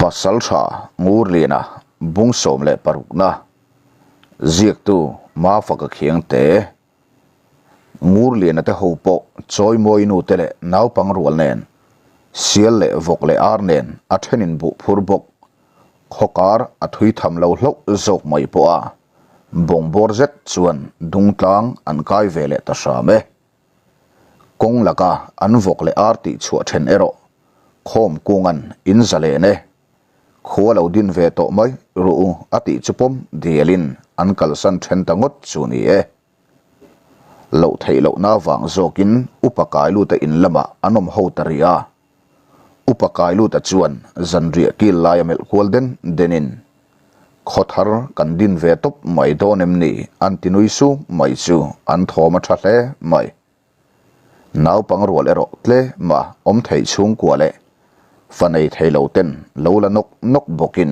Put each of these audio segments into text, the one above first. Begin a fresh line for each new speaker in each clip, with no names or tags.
Pasaltha Ngurliana bung 16 na ziaktu Mafaka Khiangte Ngurliana te ho pawh chawimawi nu te leh naupang rual nen sial leh vawk leh ar nen a thenin buh phur bawk khawkar a thui tham lo hlauh zawk mai pawh a Bawngbawr zet chuan dungtlang an kai ve leh ta hram e. Kawng laka an vawk leh ar tih chhuah then erawh khawm kungan in za len e. Khua lo din ve tawh mai ruh u a tih chu pawm dialin an kalsan then ta ngawt chu ni e. Loh theih lohna vang zawkin upa Kailuta in lamah an awm ho ta rih a. Upa Kailuta chuan zanriah kil laia melh kual den denin, Khaw thar kan din ve tawp mai dawn em ni? an ti nui sung mai chu an thawm a tha hle mai. Naupang rual erawh tlem a awm thei chhungkua leh fa nei thei lo ten lo la nawk nawk bawkin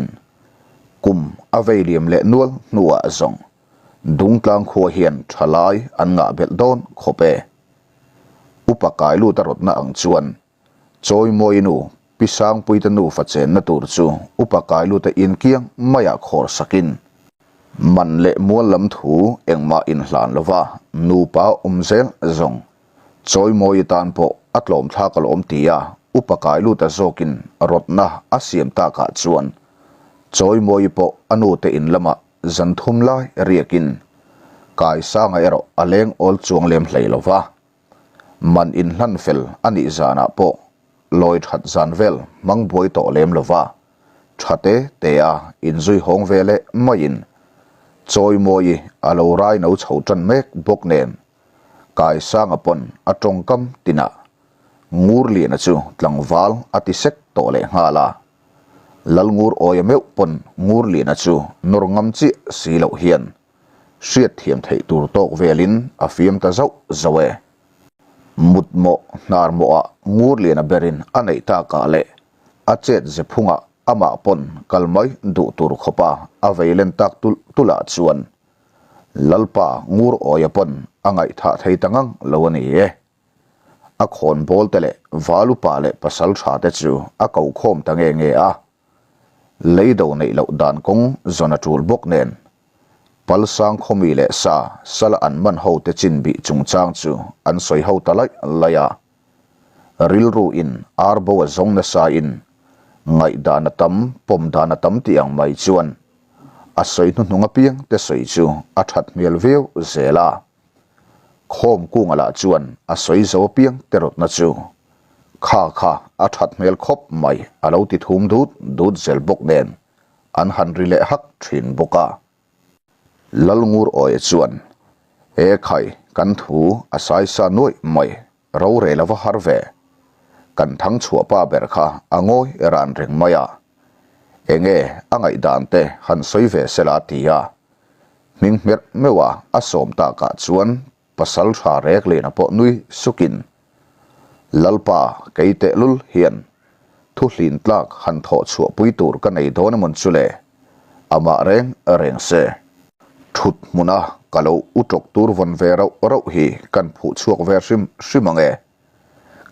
kum a vei liam leh nual hnuah zawng Dungtlang khua hian thalai an ngah belh dawn khawp e. Upa kai lut a rawtna ang chuan Chawimawi nu Pi Sangpuite nufa chenna tur chu Upa kai lut a inkiang maiah khawr sakin man leh mual lam thu engmah inhlan lova nupa awm zel zawng Chawimawi tan pawh a tlawm thlak alawm tia Upa kai lut a zawkin rawtna a siam takah chuan Chawimawi pawh a nute in lamah Zan thum lai riakin Kaisanga erawh a leng awl chuang lem hlei lo va, man inhlan fel a nih zanah pawh lawi that zan vel hmang buai tawh lem lo va, tha te te a inzui hawng ve leh maiin Chawimawi a lo rai no chho tan mek bawk nen Kaisanga pawn a tawngkam tinah Ngurliana chu tlangval a ti sek tawh leh nghal a. Lalngur awia meuh pawn Ngurliana chu nawr ngam chiah si loh hian hriat thiam theih tur tawk velin a fiam ta zauh zauh e. Mutmawh hnar mawhah Ngurliana berin a neih takah leh a chet ze phungah amah pawn kal mai duh tur khawpa a vei len tak tulh tulhah chuan Lalpa Ngur awia pawn a ngaihthah thei ta ngang lo a ni e. A khawn bawl te leh valupa leh pasal tha te chu a ko khawm ta nge nge a. Lei do neih loh dan kawng zawn a tul bawk nen. Palsang khawmi leh sa sala an man ho te chin bih chungchang chu an sawi ho ta laih laih a. Rilru in ar bo a zawng nasa in ngaihdan a tam pawm dan a tam tih ang mai chuan a sawi hnuhnung apiang te sawi chu a that hmel viau zel a. Khawm kunga lah chuan a sawi zo apiang te rawtna chu kha kha a that hmel khawp mai a lo ti thum dut dut zel bawk nen an han ri leh hak thin bawk a. Lalngur Awia chuan, E khai, kan thu a saisa nuaih mai, rorel a va har ve. Kan thang chhuah pa ber kha a ngawi ran reng mai a. Enge a ngaihdan te han sawi ve sela ti a. Hming hmerh meuh a a sawm takah chuan pasal tha rek lena pawh nui sukin, Lalpa kei tehlul hian thu hlin tlak han thawh chhuah pui tur ka nei dawn emawn chu le, amah reng reng se. Thut hmuna ka lo u tawk tur vawn ve rauh rauh hi kan phuh chhuak ve hrim hrim ang e.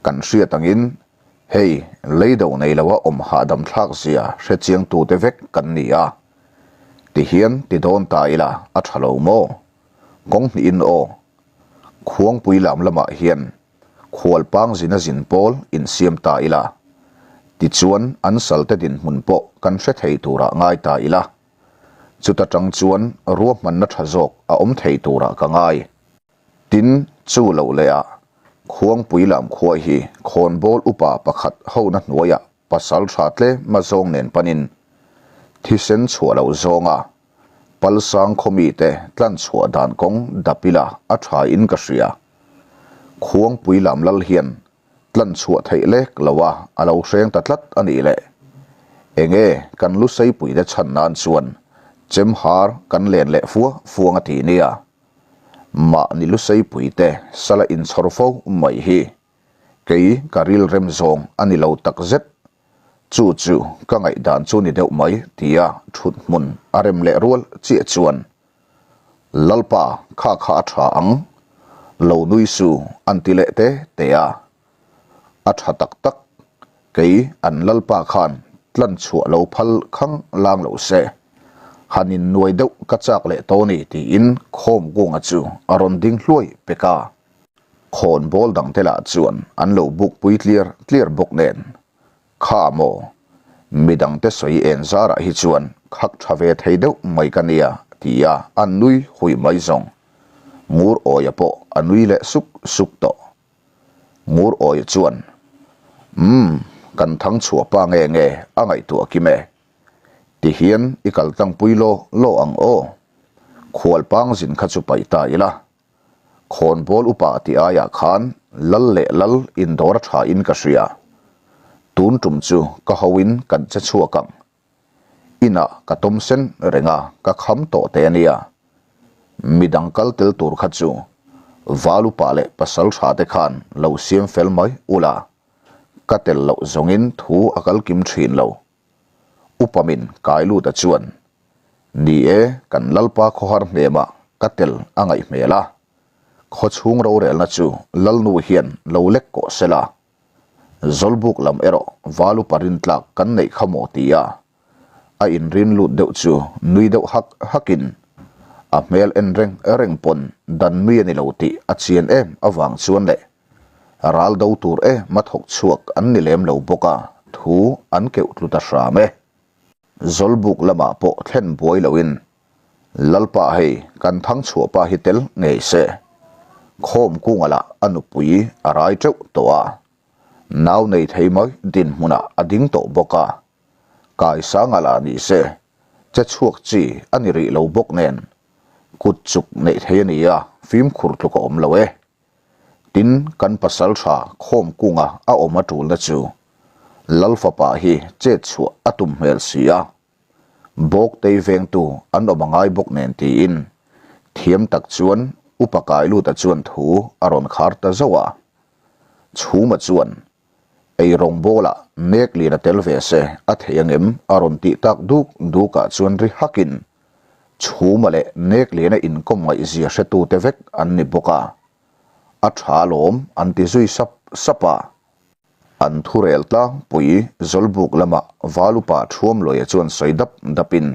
Kan hriat angin hei lei do nei loa awm hahdam thlak zia hre chiang tute vek kan ni a. Tihian ti dawn ta ila a tha lo maw? Kawng hnihin aw. Khuangpui lam lamah hian khualpang zina zin pawl insiam ta ila. Tichuan an salte dinhmun pawh kan hre thei turah ngai ta ila. Chuta tang chuan ruahmanna tha zawk a awm thei turah ka ngai. Tin, chu loh lehah Khuangpui lam khua hi khawnbawl upa pakhat hona hnuaiah pasal tha tlem a zawng nen panin thisen chhuah loh zawnga Palsang khawmite tlan chhuah dan kawng dap ila a tha in ka hria. Khuangpui lam lal hian tlan chhuah theih lek lo a a lo hreng ta tlat a nih le. Enge kan Luseipuite chhan nan chuan chemhar kan len leh fua fuang a ti nia. Mahni Luseipuite sala inchhawr fo mai hi kei ka rilrem zawng a ni lo takzet. Chu chu ka ngaihdan chu ni deuh mai tia thut hmun a rem leh rual chiah chuan Lalpa kha kha a tha ang, lo nui su an ti leh te te a. A tha tak tak, kei an Lalpa khan. tlan chhuah lo phal khang lang lo se, han in nuai deuh ka chak leh tawh ni tiin Khawmkunga chu a rawn ding hluai pek a. Khawnbawl dangte lah chuan an lo buk pui tliar tliar bawk nen, Kha maw? Midangte sawi en zarah hi chuan khak tha ve thei deuh mai ka nia tia a nui hui mai zawng. Ngur Awia pawh a nui leh suk suk tawh. Ngur Awia chuan, Umm, kan thang chhuah pa nge nge a ngaihtuah kim e. Tihian i kal tlangpui law law ang aw. Khualpang zin kha chu paih ta ila. Khawnbawl upa tih aiah khan lal leh lal indawr a tha in ka hria. Tun tum chu ka ho in kan che chhuak ang. Inah ka tawm sen reng a, ka kham tawh teh a nia. Midang kal tel tur kha chu val upa leh pasal tha te khan lo siam fel mai ula, ka tel loh zawngin thu a kal kim thin lo. Upa min kai lut a chuan, Ni e, kan Lalpa khawhar hnemah ka tel a ngaih hmel a, khawchhung rorelna chu Lalnu hian lo lek kawh se la, Zawlbuk lam erawh val upa rintlak kan neih kha maw ti a, a inrin lut deuh chu nui deuh hak hakin a hmel en reng reng pawn dan mi a ni lo tih a chian em avang chuan leh Ral do tur em a thawk chhuak an ni lem lo bawk a, thu an keuh tlu ta hram e. Zawlbuk lamah pawh thlen buai loin Lalpa hei kan thang chhuah pa hi tel ngei se. Khawm kunga lah a nupui a rai teuh tawh a, nau nei thei mai dinhmunah a ding tawh bawk a, Kaisanga lah ni se che chhuak chi a ni rih lo bawk nen kut chuk neih thei a ni a, fimkhur tluk a awm lo e. Tin, kan pasal tha khawm kunga a awm a tulna chu Lal fapa hi chet chhuah a tum hmel si a, Bawktei vengtu an awm a ngai bawk nen tiin thiam tak chuan Upa Kailuta chuan thu a rawn khar ta zauh a. Chhuma chuan Eirawng bawlah nek lian a tel ve se a thei angem a rawn tih tak duk dukah chuan ri hakin Chhuma leh nek liana inkawm ngaihzia hretute vek an ni bawk a, a tha alawm an ti zui sap sap a. An thurel tlangpui Zawlbuk lamah Valupa Thuamluaia chuan sawi dap dapin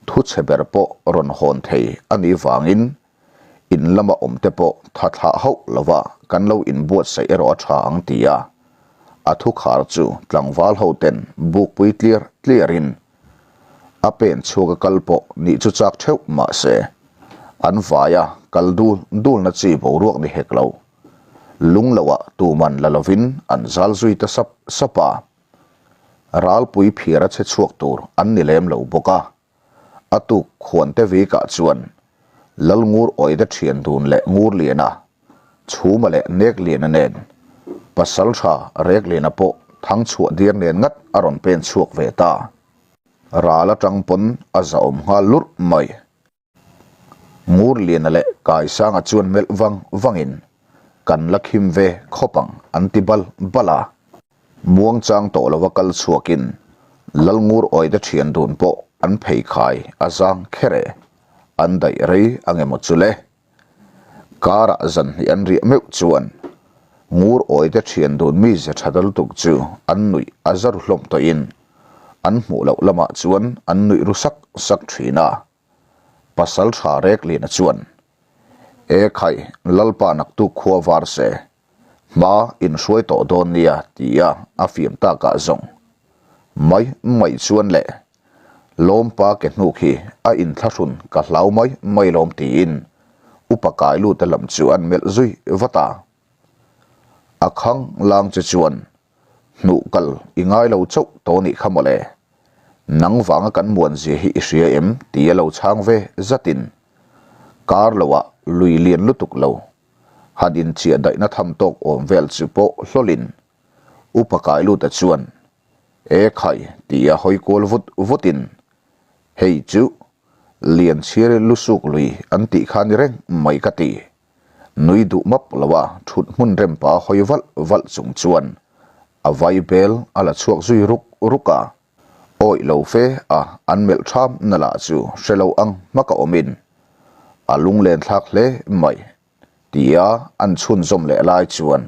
thu chhe ber pawh rawn hawn thei a nih vangin in lama awm te pawh tha thlah hauh lova kan lo inbuatsaih erawh a tha ang ti a, a thu khar chu tlangval ho ten bukpui tliar tliarin a pen chhuak a kal pawh nih chu chak theuh mah se an vaia kal dul dulna chi boruak ni hek lo. Lung loah tuman la lovin an zal zui ta sap sap a. Ralpui phiar a che chhuak tur an ni lem lo bawk a. A tuk khuante vikah chuan Lalngur Awite thian dun leh Ngurliana, Chhuma leh Nekliana nen Pasaltha Rekliana pawh Thangchhuah dir nen ngat a rawn pen chhuak ve ta. Ral atang pawn a zahawm nghal lurh mai. Ngurliana leh Kaisanga chuan melh vang vangin, Kan la khim ve khawp ang an ti bal bal a. Muangchang tawh lova kal chhuakin Lalngur awite thian dun pawh an pheikhai a zang kher e, an daih rei ang emaw chu le. Karah zan hnih an riah meuh chuan Ngur awite thian dun mi ze tha ta lutuk chu an nuih a za ru hlawm tawhin an hmuh loh lamah chuan an nuih ru sak sak thin a. Pasal tha Rekliana chuan, E khai, Lalpa naktuk khua var se, hma inhruai tawh dawn nia tia a fiam takah zawng mai mai chuan le Lawmpa ke hnuk hi a inthlahrun ka hlau mai mai lawm tiin Upa Kailute lam chu an melh zui vat a. A khang lang che chuan hnuh kal i ngai lo chauh tawh nih kha mawle. Nang vanga kan muan zia hi i hria em tia lo chhang ve zatin kar loah lui lian lutuk lo han inchiah daihna tham tawk awm vel chu pawh hlawlin Upa Kailuta chuan E khai tia hawi kual vut vutin hei chu Lianchhiari lusuk lui an tih kha ni reng mai ka ti. Nui duh map lo a thut hmun rempa hawi valh valh chung chuan a vai bel a la chhuak zui ruk ruk a. Awih lo fe a an melh tham na lah chu hre lo ang hmaka awmin a lunglen thlak hle mai tia an chhunzawm leh lai chuan.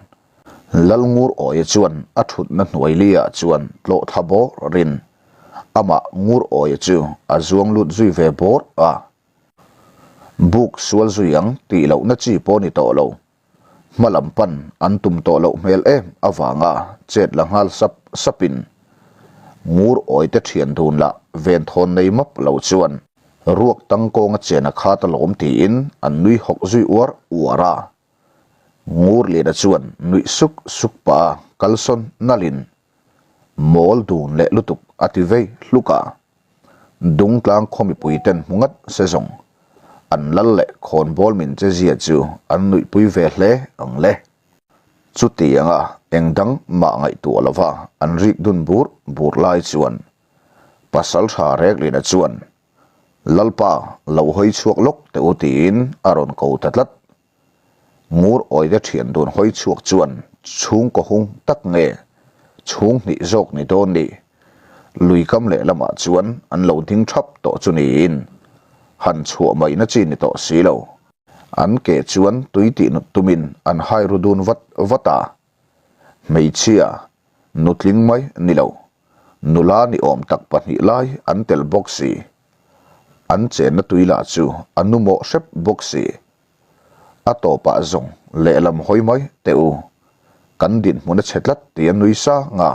Lalngur Awia chuan a thutna hnuai liah chuan tlawh thla bawrin amah Ngur Awia chu a zuang lut zui ve bawr a. Buk sual zui ang tih lohna chi pawh ni tawh lo. Hma lam pan an tum tawh loh hmel em avanga chet la nghal sap sapin Ngur Awi te thian dun lah venthawn nei map lo chuan ruak tangkawnga chen a khat alawm tiin an nui hawk zui uar uar a. Ngurliana chuan nuih suk suk pah a kalsawn nalhin mawl dun leh lutuk a ti vei hluk a. Dungtlang khaw mipui ten hmu ngat se zawng an lal leh khawnbawl min che zia chu an nuihpui ve hle ang le. Chutianga eng dang mah ngaihtuah lova an rik dun bur bur lai chuan Pasaltha Reklina chuan Lalpa lo hawi chhuak lawk teh u tiin a rawn ko ta tlat. Ngur awite thian dun hawi chhuak chuan chhungkaw hung tak nge chhung hnih zawk ni dawn ni. Lui kam lehlamah chuan an lo ding thap tawh chu niin han chhuah maina chi ni tawh si lo. An ke chuan tui tih nut tumin an hai ru dun vat vat a. Hmeichhia, nutling mai ni lo, nula ni awm tak pahnih lai an tel bawk si. An chenna tui lah chu a nu mawh hrep bawk si. A tawpah zawng lehlam hawi mai teh u. Kan dinhmun a chhe tlat tih a nui sang a.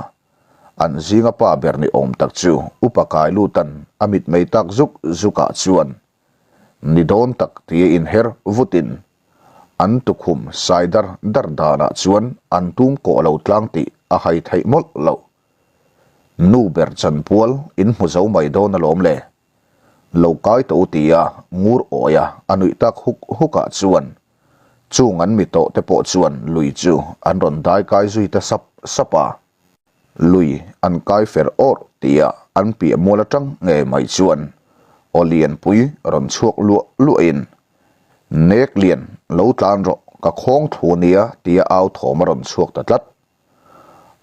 An zinga pa ber ni awm tak chu upa kai lutan a mitmei tak zuk zukah chuan ni dawn tak tia inher vutin an tukhum sai dar dar danah chuan an tum kawh lo tlang tih a hai theih mawlh loh. Nu ber chanpual in hmu zo mai dawn alawm le. Lo kai tawh u tia ngur awia a nuih tak huk hukah chuan chung an mi tawh te pawh chuan lui chu an rawn dai kai zui ta sap sap a. Lui an kai fer awrh tia an piah mual atang ngei mai chuan aw lianpui rawn chhuak luah luahin Nek lian lo tlan rawh ka khawng thu nia tia au thawm a rawn chhuak ta tlat.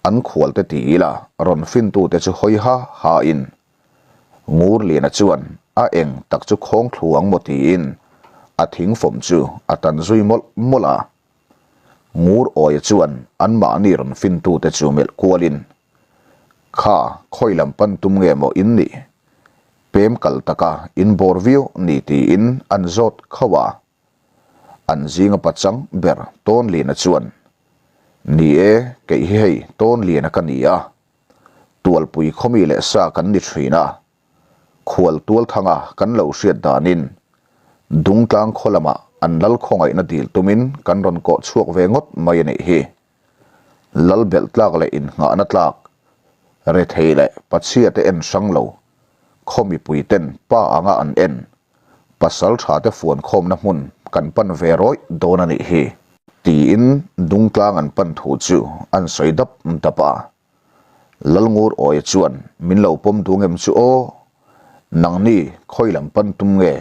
An khualte ti ila rawn fintute chu hawi ha ha in Ngurliana chuan a eng tak chu khawng thlu ang maw tiin a thingfawm chu a tan zui mawlh mawlh a. Ngur Awia chuan anmahni rawn fintute chu melh kualin, Kha, khawi lam pan tum nge maw in nih? Pem kal taka in bawr viau ni tiin an zawt khauh a. An zinga pachang ber Tawnliana chuan, Ni e, kei hi hei Tawnliana ka ni a, Tualpui khawmi leh sa kan ni thin a, khual tualthanga kan lo hriat danin Dungtlang khaw lamah an lal khawngaihna dil tumin kan rawn kawh chhuak ve ngawt mai a nih hi. Lal belh tlak leh innghahna tlak, rethei leh pachhiate en hrang lo, khaw mipuiten pa anga an en, pasal thate fuan khawmna hmun kan pan ve rawih dawn a nih hi, tiin Dungtlang an pan thu chu an sawi dap dap a. Lalngur Awia chuan min lo pawm duh ngem chu aw, nangni khawi lam pan tum nge,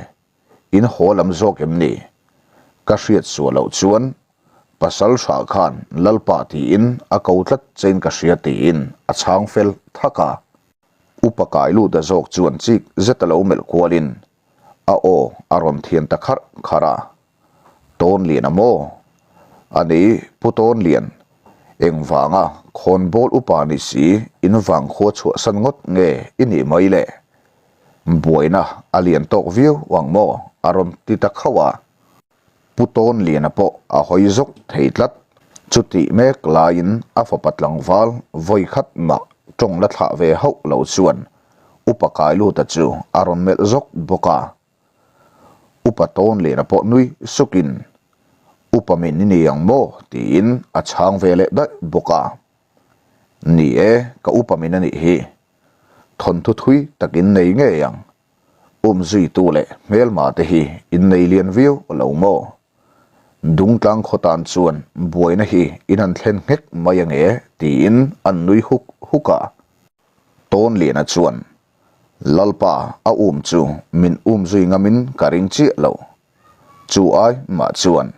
in haw lam zawk em ni? Ka hriat suah loh chuan pasal hrah khan Lalpa tiin a ko tlat chein ka hria tiin a chhang fel thak a. Upa kai lut a zawk chuan chik zet a lo melh kualin a aw a rawn thian ta kharh kharh a. Tawnlian a maw? A ni, Pu Tawnlian, engvanga khawnbawl upa ni si in vangkhua chhuahsan ngawt nge i nih mai le? Buaina a lian tawk viau ang maw? a rawn ti ta khauh a. Pu Tawnliana pawh a hawi zawk thei tlat. Chutih mek laiin a fapa tlangval vawi khat mah tawng la thlah ve hauh lo chuan Upa Kailuta chu a rawn melh zawk bawk a. Upa Tawnliana pawh nui sukin, Upa min i ni ang maw? tiin a chhang ve leh daih bawk a. Ni e, ka upa min a nih hi. Thawnthu thui tak in nei ngei ang. Umzuitu leh hmelma te hi in nei lian viau lo maw? Dungtlang khaw tan chuan buaina hi in han thlen nghek mai ange tiin an nui huk huk a. Tawnliana chuan Lalpa a um chu min umzui ngamin ka ring chiah lo. Chu ai mah chuan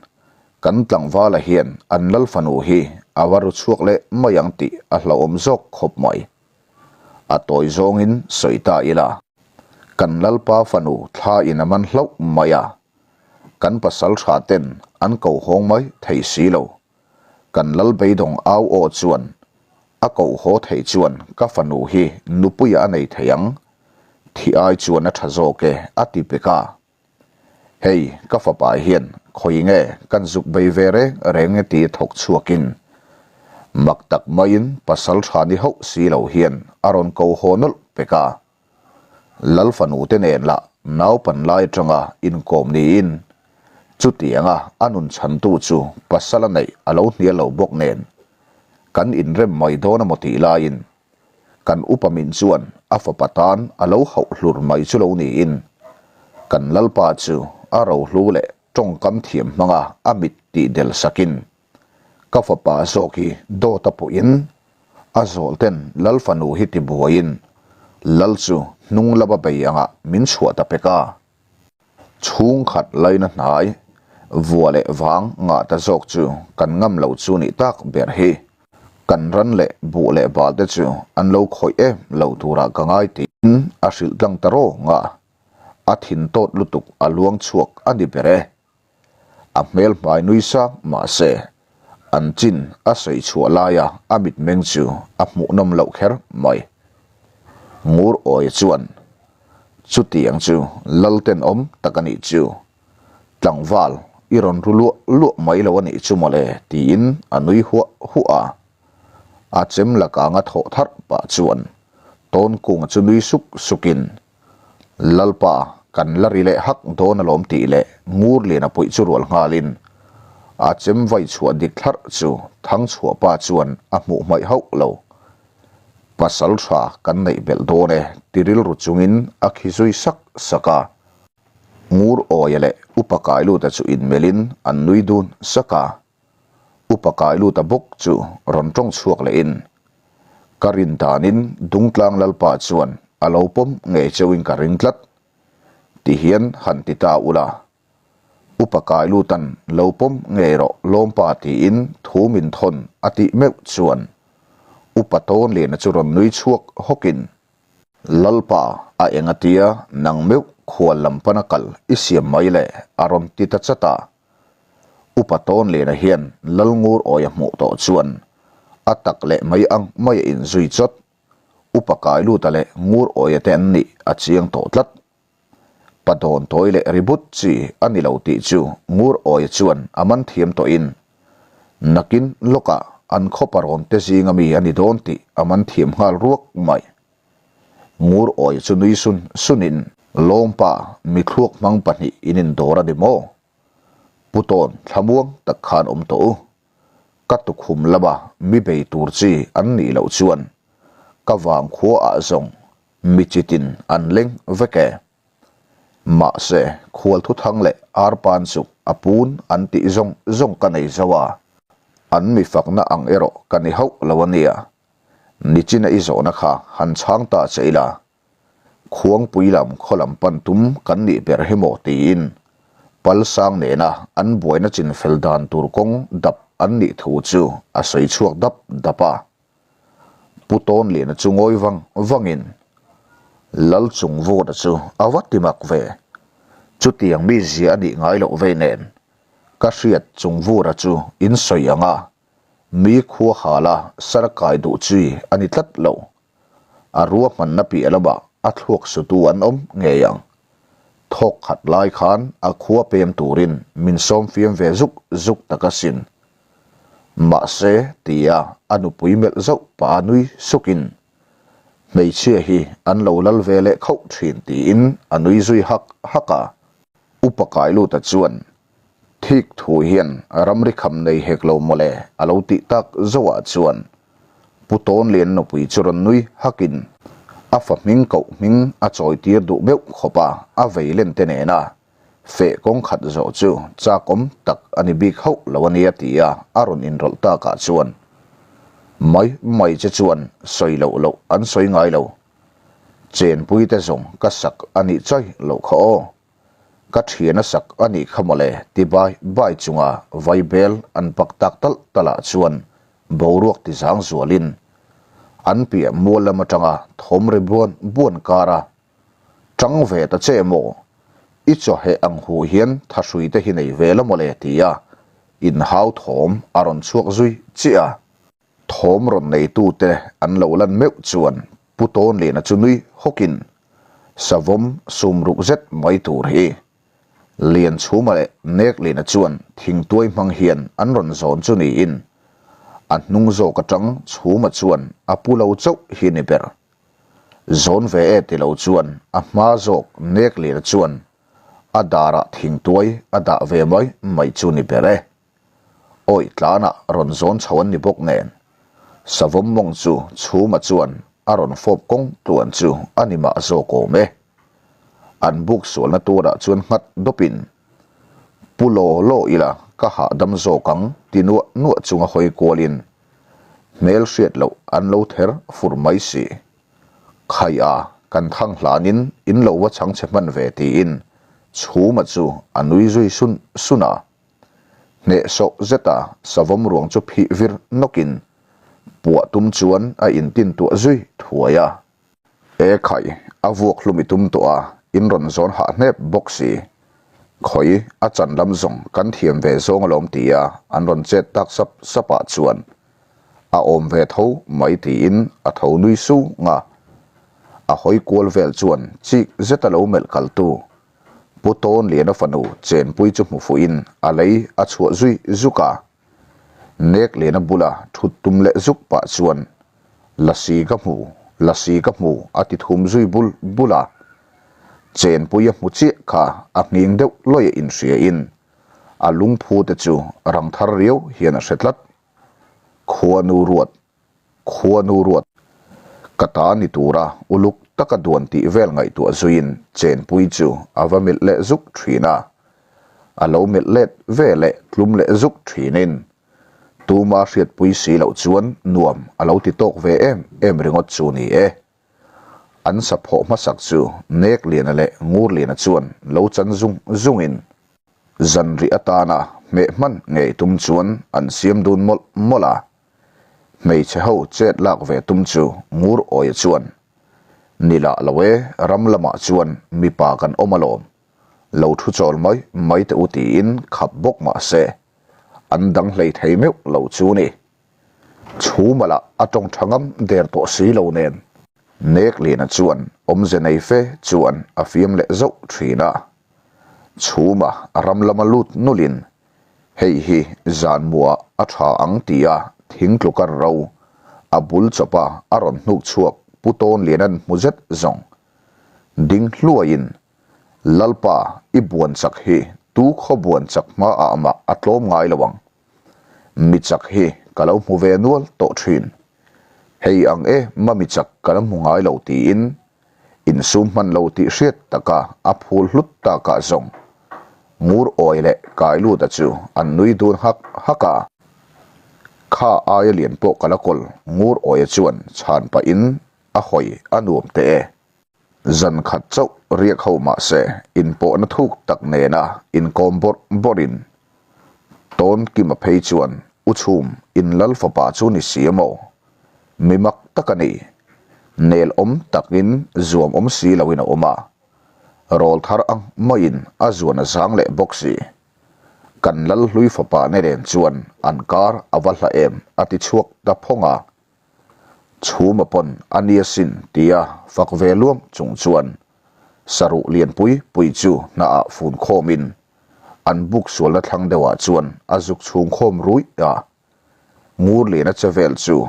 kan tlangvala hian an lal fanu hi a va ru chhuak leh mai ang tih a hlauhawm zawk khawp mai. A tawi zawngin sawi ta ila, kan Lalpa fanu thla in a man hlauh mai a, kan pasal tha ten an ko hawng mai thei si lo. Kan lal beidawng au aw chuan a koh haw theih chuan ka fanu hi nupuiah a nei thei ang, thih ai chuan a tha zawk e a ti pek a. Hei ka fapa hian khawi nge kan zuk bei ve reng reng e ti thawk chhuakin mak tak maiin pasal tha ni hauh si lo hian a rawn ko haw nawlh pek a. Lal fanu te nen lah naupan lai atanga inkawm niin chutianga a nun chhantu chu pasal a neih a lo hnial lo bawk nen kan inrem mai dawn a maw tih laiin kan upa min chuan a fapa tan a lo hauh hlur mai chu lo niin kan lalpa chu a rohlu leh tawngkam thiam hmanga a mit tih del sakin Ka fapa zawk hi dawt a puhin a zawl ten Lal fanu hi ti buaiin Lal chu hnung lama bei angah min chhuah ta pek a. Chhungkhat laina hnai vua leh vang ngah ta zawk chu kan ngam lo chu nih tak ber hi. Kan ran leh buh leh bal te chu an lo khawih em lo turah ka ngai tiin a hrilh tlang ta rawng a. A thin tawt lutuk a luang chhuak a ni ber e. A hmel hmai nui sang mahse an chin a sawi chhuah laia a mitmeng chu a hmuhnawm loh kher mai. Ngur Awia chuan, Chutiang chu lal tenawm tak a nih chu. Tlangval i rawn ru luah luah mai lo a nih chu mawle tiin a nui huah huah a. A chem lakanga thawh tharh pah chuan Tawnkunga chu nui suk sukin Lalpa, kan la ri leh hak dawn alawm tih leh Ngurliana puih chu rual nghalin a chem vai chhuah dik thlarh chu Thangchhuahpa chuan a hmuh hmaih hauh lo. Pasal tha kan neih belh dawn e ti rilru chungin a khi zui sak sak a. Ngur Awia leh Upa Kailuta chu inmelhin an nui dun sak a. Upa Kailuta bawk chu rawn tawng chhuak lehin, Ka rin danin Dungtlang Lalpa chuan a lo pawm ngei cheuhin ka ring tlat, tihian han ti ta ula. Upa Kailuta'n lo pawm ngei rawh lawmpa tiin thu min thawn a tih meuh chuan Upa Tawnliana chu rawn nui chhuak hawkin, Lalpa a eng atia nang meuh khual lam pana kal i siam mai le a rawn ti ta chat a. Upa Tawnliana hian Lalngur awia hmuh tawh chuan a tak leh mai ang mai a inzui chawt. Upa Kailuta leh Ngur awia te an nih a chiang tawh tlat. Pa dawn tawi leh ribut chi a ni lo tih chu Ngur awia chuan a man thiam tawhin nakin lawkah an khaw parawn te zinga mi a ni dawn tih a man thiam nghal ruak mai. Ngur awi chu nui sun sunin Lawmpa mi thluak hmang pahnih in indawr a ni maw? Pu Tawn thlamuang tak khan awm tawh u. Ka tukhum lama mi bei tur chi an nih loh chuan ka vang khua ah zawng mi chitin an leng vek e. Mahse khual thuthang leh arpan chuk a pun an tih zawng zawng ka nei zo a, an mi fakna ang erawh ka ni hauh lo a nia. Nichina i zawhna kha han chhang ta che ila, Khuangpui lam khaw lam pan tum kan nih ber hi maw tiin Palsang nena an buaina chinfel dan tur kawng dap an nih thu chu a sawi chhuak dap dap a. Pu Tawnliana chu ngawi vang vangin Lalchung Vawta chu a va ti mak ve, chutiang mi zia a nih ngai loh vei nen ka hriat Chung Vura chu in sawi ang a, Mi khua hala sar kai duh chi a ni tlat lo. A ruahmanna piah lamah a thluak sutu an awm ngei ang. Thawk khat lai khan a khua pem turin min sawm fiam ve zuk zuk tak asin. Mahse, tia a nupui melh zauh pah a nui sukin, Hmeichhia hi an lo lal ve leh khauh thin tiin a nui zui hak hak a. Upa Kailuta chuan Thik thu hian ramri kham nei hek lo mawle a lo tih tak zoah chuan Pu Tawnlian nupui chu rawn nui hakin a fa hming koh hming a chawi tir duh meuh khawp a, a vei len te nena feh kawng khat zawh chu chakawm tak a ni bik hauh lo a nia tia a rawn inrawlh takah chuan mai mai che chuan sawi loh loh an sawi ngai lo. Chenpui te zawng ka sak a nih chai loh kha aw. Ka thian a sak a nih kha mawle ti bai bai chunga vaibel an pak tak talh talh ah chuan boruak ti zang zualin an piah mual lam atanga thawm ri buan buan kar a tang ve ta che maw i chawheh ang hu hian thahrui te hi nei ve la mawle ti a. Inhau thawm a rawn chhuak zui chiah a. Thawm rawn neitute an lo lan meuh chuan Pu Tawnliana chu nui hawkin savawm sum ruk zet mai tur hi Lianchhuma leh Nekliana chuan thingtuai hmang hian an rawn zawn chu niin a hnung zawk atang Chhuma chuan a pu lo chauh hi ni ber. Zawn ve e ti lo chuan a hma zawk Nekliana chuan a darah thingtuai a dah ve mai mai chu ni ber e. Awi tlanah rawn zawn chho an ni bawk nen, savawm mawng chu Chhuma chuan a rawn fawp kawng tluan chu a ni mah zawk awm e. An buk sualna turah chuan nghat dawpin, Pu law law ila ka hahdam zawk ang ti nuah nuah chunga hawi kualin hmel hriat loh an lo ther fur mai si. Khai a, kan thang hlanin in lo va chhang chhe hman ve tiin Chhuma chu a nui zui sun sun a. Hnehsawh zeta savawm ruang chu phih vir nawkin puah tum chuan a intintuah zui thuai a. E khai, a vuak hlum i tum tawh a, in rawn zawn hah hnep bawk si. Khawi, a chan lam zawng kan thiam ve zawng alawm ti a an rawn chet tak sap sap ah chuan a awm ve tho mai tiin a tho nui sung a. A hawi kual vel chuan chik zeta lo melh kaltu Pu Tawnliana fanu chenpui chu hmu fuhin a lei a chhuah zui zuk a. Nekliana bula thut tum leh zuk pah chuan, Lasi ka hmu, lasi ka hmu a ti thum zui bul bul a. Chenpui a hmu chiah kha a nghing deuh lawia inhriain a lungphu te chu rang thar riau hian a hre tlat. Khuanu ruat Khuanu ruat ka ta ni tura uluk taka duan tih vel ngaihtuah zuiin chenpui chu a va melh leh zuk thin a. A lo melh let ve leh tlum leh zuk thinin tuma hriatpui si loh chuan nuam a lo ti tawk ve em em ringawt chu ni e. An saphawh hmasak chu Nekliana leh Ngurliana chuan lo chan zung zungin zanrih atana hmeh hman ngei tum chuan an siam dun mawlh mawlh a. Hmeichhe ho chet lak ve tum chu Ngur Awia chuan, Ni lah lo e, ram lamah chuan mipa kan awm alawm. Lo thu chawl mai mai teh u tiin khap bawk mah se, an dang hlei thei meuh lo chu ni. Chhuma lah a tawng tha ngam der tawh si lo nen. Nekliana chuan awmze nei fe chuan a fiam leh zauh thin a. Chhuma ram lama lut nulin Hei hi zan muah a tha ang tia thing tlukar ro a bul chawpa a rawn hnuk chhuak Pu Tawnliana'n hmu zet zawng. Ding hluaiin, Lalpa, i buan chak hi tu khaw buan chak hmaah mah a tlawm ngai lo ang. Mi chak hi ka lo hmu ve nual tawh thin. Hei ang e ma mi chak ka la hmu ngai lo tiin Insum hman lo tih hriat taka a phul hlut takah zawng Ngur awi leh kai luta chu an nui dun hak hak a. Kha aia lian pawh ka la kawl Ngur awia chuan chhan pahin a hawi a nuam teh e. Zan khat chauh riak ho mah se inpawhna thuk tak nena inkawm bawrh bawrhin Tawn Kima phei chuan U Chhum in lal fapa chu ni si emaw? Mi mak tak a ni. Nel awm takin zuam awm si loin a awm a. Rawl thar ang maiin a zuan a zang leh bawk si. Kan lal hlui fapa ne nen chuan an kar a va hla em a ti chhuak ta phawng a. Chhuma pawn a nia sin tia fak ve luam chung chuan saruh lianpui pui chu hnaah fun khawmin an buk sualna thlang deuhah chuan a zuk chhung khawm ruih a. Ngurliana che vel chu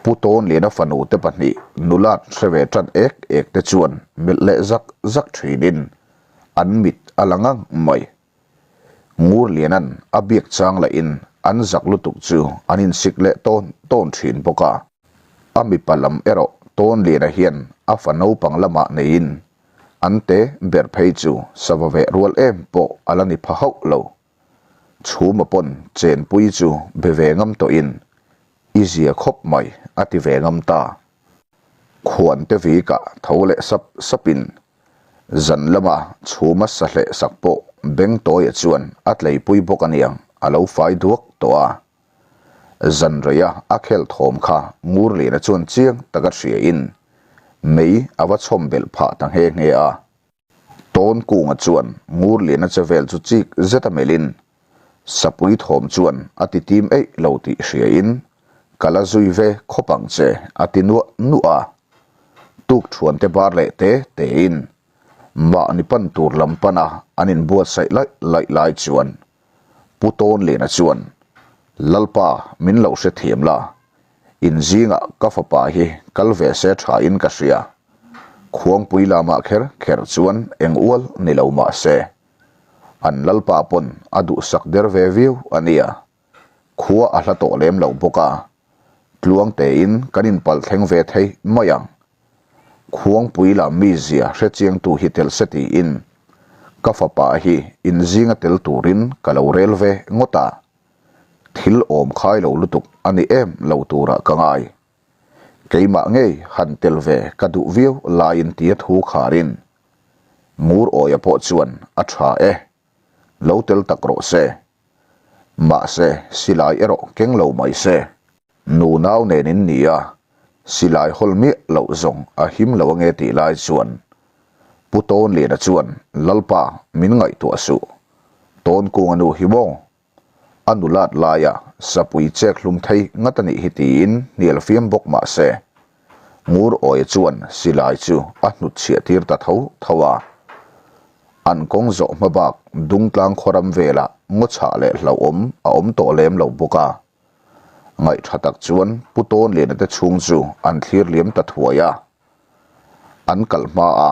Pu Tawnliana fanu te pahnih nulat hre ve tan ek ek te chuan melh leh zak zak thinin an mit a la ngang mai. Ngurliana'n a biak chang lahin an zak lutuk chu an insik leh tawn tawn thin bawk a. A mipa lam erawh Tawnliana hian a fa naupang lamah neiin an te ber phei chu sava veh rual em pawh a la ni pha hauh lo. Chhuma pawn chenpui chu be ve ngam tawhin i zia khawp mai a ti ve ngam ta. Khuante vikah tho leh sap sapin zan lama chhuma sa hleh sak pawh Bengtawia chuan a tleipui bawk aniang a lo fai duak tawh a. Zan reia a khel thawm kha Ngurliana chuan chiang taka hriain mei a va chhawm belh phah ta nghe nghe a. Tawn kunga chuan Ngurliana che vel chu chik zet a melhin. Sapui thawm chuan a ti tim eih lo tih hriain, Ka la zui ve khawp ang che, a ti nuah nuah a. Tukṭhuan te bar leh te tein mahni pan tur lam pana an inbuatsaih laih laih lai chuan Pu Tawnliana chuan, Lalpa min lo hrethiam la, in zingah ka fapa hi kal ve se thain ka hria. Khuangpui lamah kher kher chuan eng ual ni lo mah se, an Lalpa pawn a duhsak der ve viau a nia. Khua a hla tawh lem lo bawk a, tluang tein kan inpalh thleng ve thei mai ang. Khuangpui lam mizia hrechiangtu hi tel se tiin ka fapa hi inzinga tel turin ka lo rel ve ngawt a, thil awm khai lo lutuk a ni em lo turah ka ngai. Keimah ngei han tel ve ka duh viau laiin tia thu kharin Ngur Awia pawh chuan a tha e, lo tel tak rawh se. Mahse, silai erawh keng lo mai se. Nu nau nen in ni a, silai hawl miah loh zawng a him lo ange tih lai chuan Pu Tawnliana chuan Lalpa min ngaihtuah suh, Tawnkunga nu hi maw? A nulat laia sapui chek hlum thei ngat a nih hi tiin hnial fiam bawk mah se, Ngur Awia chuan silai chu a hnutchhiah tir ta tho tho a. An kawng zawh hma bak Dungtlang khawram velah ngaw chhah leh hlauhawm a awm tawh lem lo bawk a. Ngaih tha tak chuan Pu Tawnliana te chhung chu an thlir liam ta thuai a. An kal hma a,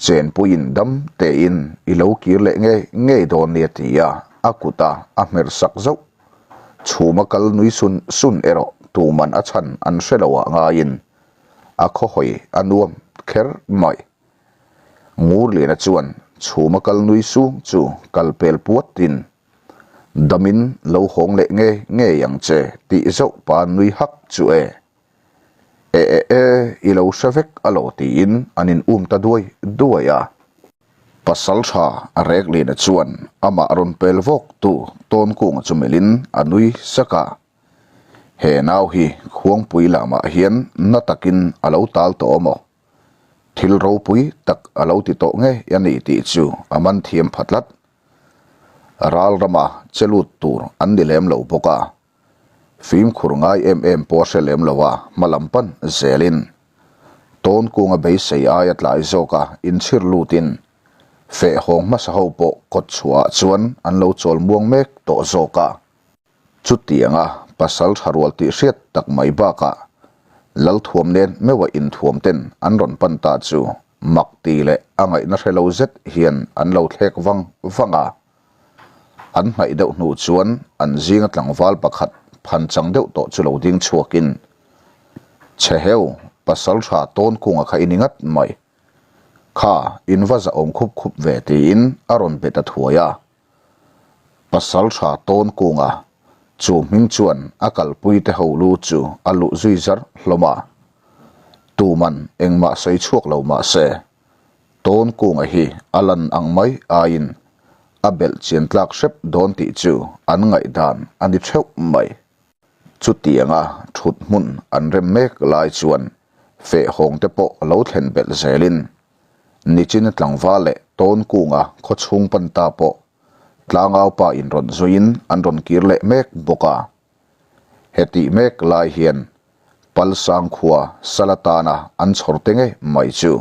Chenpuiin dam tein i lo kir leh ngei ngei dawn nia ti a, a kut a a hmer sak zauh. Chhuma kal nui sun sun erawh tuman a chhan an hre lo ah ngaiin a khawhawi a nuam kher mai. Ngurliana chuan chhuma kal nui sung chu kal pel puatin Damin lo hawng leh nge ngei ang che tih zauh pa nui hak chu e. E e e, i lo hre vek a lo tiin an in um ta duai duai a. Pasal tha a rek lina chuan amah rawn pel vawk tu Tawnkunga chu melhin a nui sak a. He nau hi Khuangpui lamah hian na takin a lo tal tawh maw? Thil ropui tak a lo ti tawh ngei a ni tih chu a man thiam pha tlat. Ral rama che lut tur an ni lem lo bawk a, fimkhur ngai em em pawh a hre lem lo a, hma lam pan zelin Tawnkunga beisei aia tlai zawka inchhir lutin feh hawng hmasa ho pawh kawt chhuahah chuan an lo chawl muang mek tawh zawk a. Chutianga pasal tha rual tih hriat tak mai bakah Lalthuam nen meuha inthuam ten an rawn pan ta chu mak ti leh a ngaihna hre lo zet hian an lo thlek vang vang a. An hnaih deuh hnu chuan an zinga tlangval pakhat phan chang deuh tawh chu lo ding chhuakin, Chhe heu, pasal tha tawn kunga kha i ni ngat mai. Kha, in va zahawm khup khup ve tiin a rawn be ta thuai a. Pasal tha tawn kunga chu hming chuan a kalpui te ho lu chu a luh zui zar hlawm a. Tuman engmah sawi chhuak lo mah se, tawn kunga hi a lan ang mai aiin a belh chian tlak hrep dawn tih chu an ngaihdan a ni theuh mai. Chutianga thut hmun an rem mek lai chuan feh hawng te pawh lo thlen belh zelin Nichina tlangval leh Tawnkunga khaw chhung pan ta pawh tlangau pa in rawn zuiin an rawn kir leh mek bawk a. Hetih mek lai hian Palsang khua Salatana an chhawr te ngei mai chu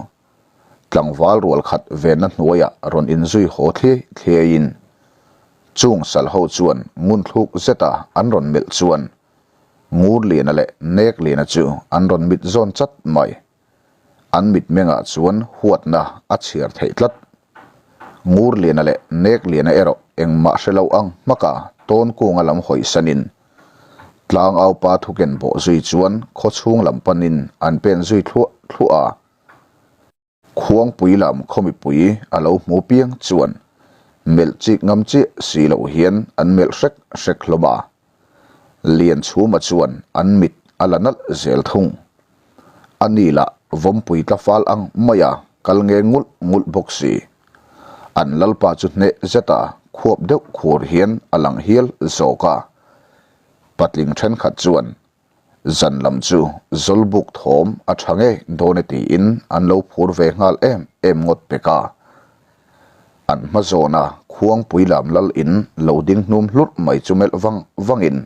tlangval rual khat venna hnuaiah rawn inzui haw thliai thliaiin chung sal ho chuan ngunthluk zeta an rawn melh chuan Ngurliana leh Nekliana chu an rawn mit zawn chat mai. An mitmengah chuan huatna a chhiar theih tlat. Ngurliana leh Nekliana erawh engmah hre lo ang hmaka Tawnkunga lam hawisanin Tlangaupa thuken bawh zui chuan khawchhung lam panin an pen zui thluah thluah a. Khuangpui lam khawmipui a lo hmu piang chuan melh chik ngam chiah si loh hian an melh hrek hrek hlawm a. Lianchhuma chuan an mit a la nalh zel thung. A ni lah vawmpui tla fal ang mai a kal nge ngulh ngulh bawk si. An lalpa chu hneh zeta khuap deuh khur hian a lang hial zawk a. Patling thenkhat chuan Zan lam chu Zawlbuk thawm a tha ngei dawn e tiin an lo phur ve nghal em em ngawt pek a. An hma zawna Khuangpui lam lal in lo ding hnum hlurh mai chu melh vang vangin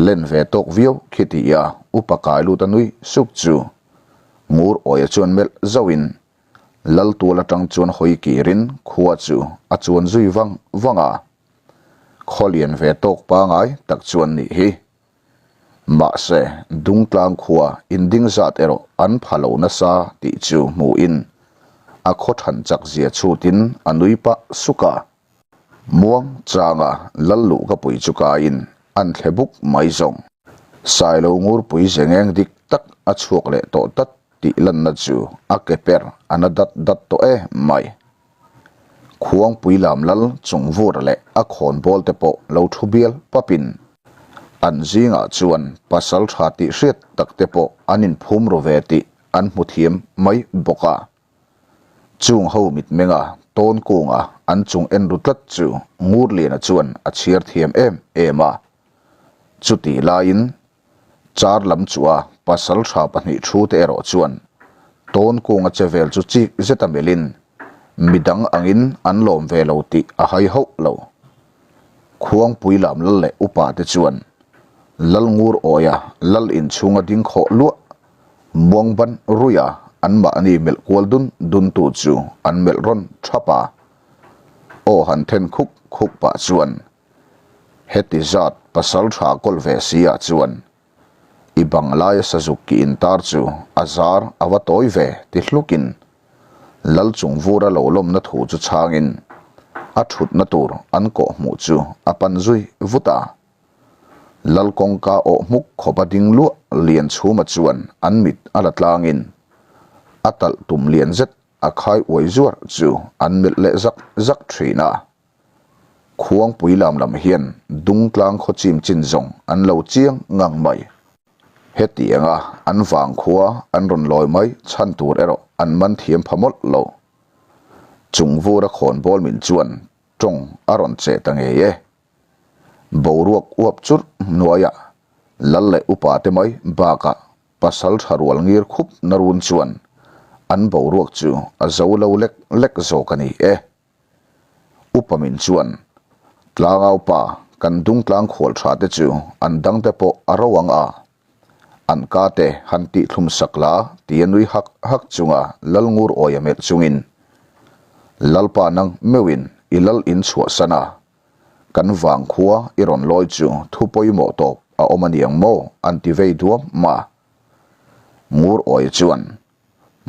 len ve tawk viau khi tia upa kai lut a nui suk chu Ngur Awia chuan melh zauhin lal tual atang chuan hawi kirin khua chu a chuan zui vang vang a, khaw lian ve tawk pangai tak chuan nih hi. Mahse, Dungtlang khua inding zat erawh an pha lo nasa tih chu hmuhin a khaw than chak zia chhutin a nui pah suk a. Muang changa lal luh ka pui chu kaiin an thle buk mai zawng. Sailo ngurpui zengeng dik tak a chhuak leh tawh tlat tih lanna chu a ke per a na dat dat tawh em mai. Khuangpui lam lal chung vur leh a khawnbawl te pawh lo thu bial papin an zingah chuan pasal tha tih hriat tak te pawh an inphum ru ve tih an hmu thiam mai bawk a. Chung ho mitmenga tawn kunga an chung en ru tlat chu Ngurliana chuan a chhiar thiam em em a. Chutih laiin Char lam chu a pasal tha pahnih thu te erawh chuan tawn kunga che vel chu chik zet a melhin midang angin an lawm ve lo tih a hai hauh lo. Khuangpui lam lal leh upa te chuan Lalngur awia lal inchhunga ding khawh luah muangban ruia anmahni melh kual dun dun tu chu an melh rawn thap a. Aw han then khuk khuk pah chuan Heti zat pasal tha kawl ve si ah chuan i bang laia sazuk ki intar chu a zar a va tawi ve ti hlukin Lal chung vura lo lawmna thu chu chhangin a thutna tur an kawh hmuh chu a pan zui vut a. Lal kawngka awh hmuk khawpa ding luah lian chhuma chuan an mit a la tlangin a talh tum lian zet a khai uai zuar chu an melh leh zak zak thin a. Khuangpui lam lam hian Dungtlang khaw chim chin zawng an lo chiang ngang mai. Hetianga an vang khua an rawn lawi mai chhan tur erawh an man thiam pha mawlh lo. Chung vura khawnbawl min chuan tawng a rawn che ta ngei e. Boruak uap churh hnuaiah lal leh upa te mai bakah pasal tha rual ngir khup na run chuan an boruak chu a zo lo lek lek zawk a ni e. Upa min chuan, Tlangau pa, kan dungtlang khual tha te chu an dang te pawh a ro ang a, an ka te han tih thlum sak la tia nui hak hak chunga Lalngur awia melh chungin, Lalpa nang meuhin i lal in chhuahsan a, kan vangkhua i rawn lawi chu thu pawimawh tawp a awm a niang maw an ti vei duam ma. Ngur awia chuan,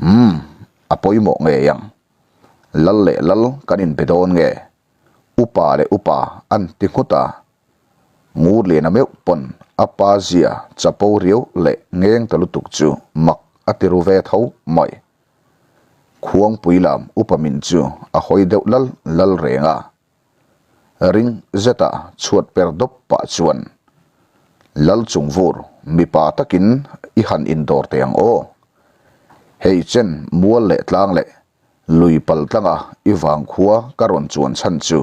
Umm, a pawimawh ngei ang. Lal leh lal kan inbe dawn nge? Upa leh upa an ti nghut a. Ngurliana meuh pawn a pa zia chapo riau leh ngeng ta lutuk chu mak a ti ru ve tho mai. Khuangpui lam upa min chu a hawi deuh lal lal reng a. Ring zeta chhuat per dawp pah chuan Lal chungvur mipa takin i han indawr teh ang aw. Hei chen mual leh tlang leh lui pal tlanga i vangkhua ka rawn chuan chhan chu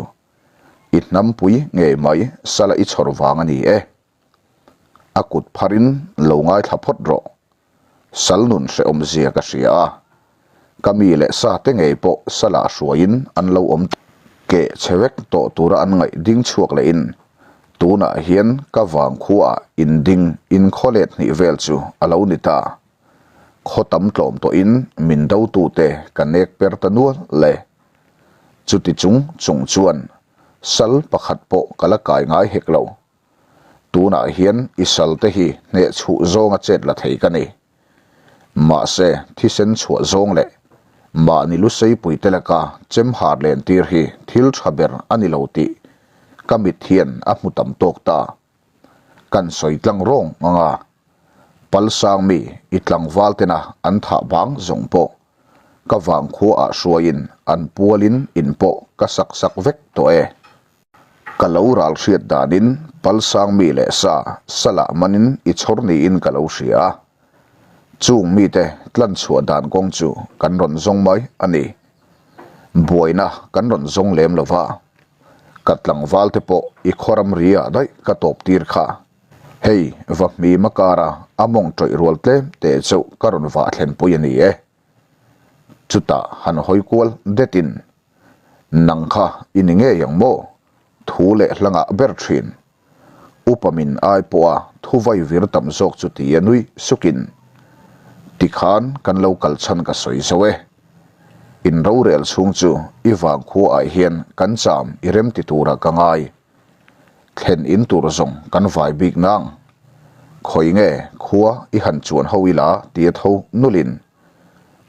i hnampui ngei mai sala i chhawr vang a ni e. A kut pharin lo ngaithla phawt rawh. Sal nun hrehawm zia ka hria a, ka mi leh sa te ngei pawh salah hruaiin an lo awm keh chhe vek tawh tura an ngaih ding chhuak lehin tunah hian ka vangkhuaah inding inkhaw let hnih vel chu a lo ni ta. Khaw tam tlawm tawhin min dotute ka nek per ta nual le. Chuti chung chung chuan sal pakhat pawh ka la kai ngai hek lo. Tunah hian i salte hi hneh chhuh zawnga chet la thei ka ni. Mahse, thisen chhuah zawng leh mahni lu seipuite laka chem har len tir hi thil tha ber a ni lo tih ka mit hian a hmu tam tawk ta. Kan sawi tlang rawng ang a, Palsang mi i tlangval tena an thah bang zawng pawh ka vangkhuaah hruaiin an pualin in pawh ka sak sak vek tawh e. Ka lo ral hriat danin Palsang mi leh sa salah manin i chhawr niin ka lo hria a. Chung mite tlan chhuah dan kawng chu kan rawn zawng mai a ni. Buaina kan rawn zawng lem lo va. Ka tlangval te pawh i khawram ri ah daih ka tawp tir kha. Hei va hmim a kara a mawng tawih rual tlem te chauh ka rawn vah thlenpui a ni e. Chutah han hawi kual detin. Nang kha i ni ngei ang maw? Thu leh hla ngah ber thin. Upa min ai pawha thu vai vir tam zawk chu ti a nui sukin, Tikhan kan lo kal chhan ka sawi zo e. In rorel chhung chu i vangkhua ah hian kan cham i rem ti turah ka ngai. Thlen in tur zawng kan vai bik nang. Khawi nge khua i han chuan ho ila tia tho nulin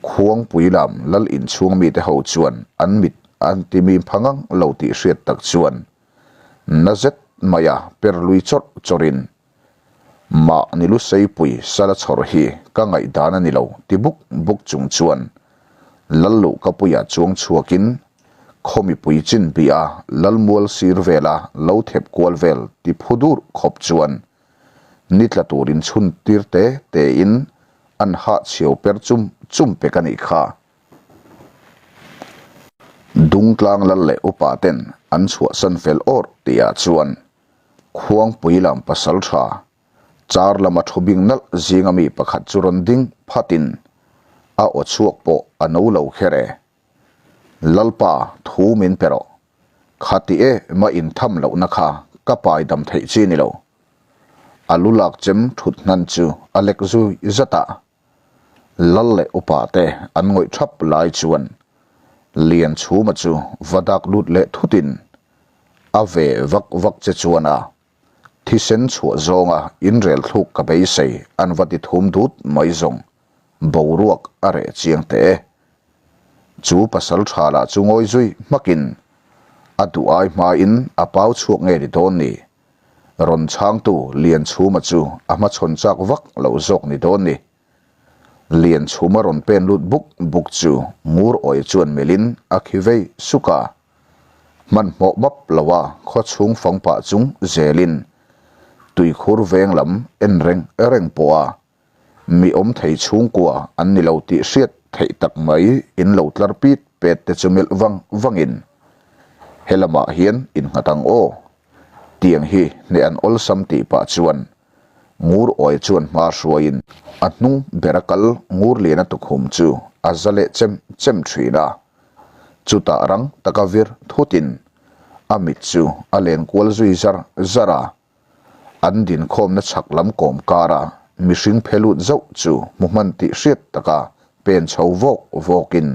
Khuangpui lam lal inchhung mite ho chuan an mit an ti mi pha ngang lo tih hriat tak chuan na zet maia per lui chawrh chawrhin Mahni lu seipui sala chhawr hi ka ngaihdan a ni lo ti buk buk chung chuan lal luhkapuia chuang chhuakin khaw mipui chin bih a lalmual sir vela lo thep kual vel ti phu dur khawp chuan ni tla turin chhun tir te tein an hahchhiau per chum chum pek a nih kha. Dungtlang lal leh upa ten an chhuahsan fel awrh tihah chuan Khuangpui lam pasal tha char lama thu bing nalh zinga mi pakhat chu rawn ding phatin a aw chhuak pawh a no lo kher e. Lalpa thu min pe rawh. Khati em a intham lohna kha ka pai dam theih chi ni lo. A lu lak chem thut hnan chu a lek zui zat a. Lal leh upa te an ngawih thap lai chuan Lianchhuma chu va dak lut leh thutin a ve vak vak che chuan a thisen chhuah zawnga inrel thluk ka beisei an va ti thum dut mai zawng boruak a reh chiang teh e. Chu pasal tha lah chu ngawi zui hmakin a duh ai hmain a pau chhuak nge ni dawn ni? Rawn chhangtu Lianchhuma chu a hmachhawn chak vak loh zawk ni dawn ni. Lianchhuma rawn pen lut buk buk chu ngur awi chuan melhin a khi vei suk a. Hmanhmawh map loa khaw chhung fang pah chung zelin tuikhur veng lam en reng reng pawh a Mi awm thei chhungkua an ni lo tih hriat theih tak mai in lo tlar pit pet te chu melh vang vangin he lamah hian innghat ang aw. Tiang hi hneh an awlsam tih pah chuan Ngur awi chuan hma hruaiin a hnung bera kal Ngur Liana tukhum chu a za leh chem chem thin a. Chutah rang taka vir thutin a mit chu a len kual zui zar zar a. An dinkhawmna chhak lam kawm kara mihring phe lut zauh chu hmu hman tih hriat taka pen chho vawk vawkin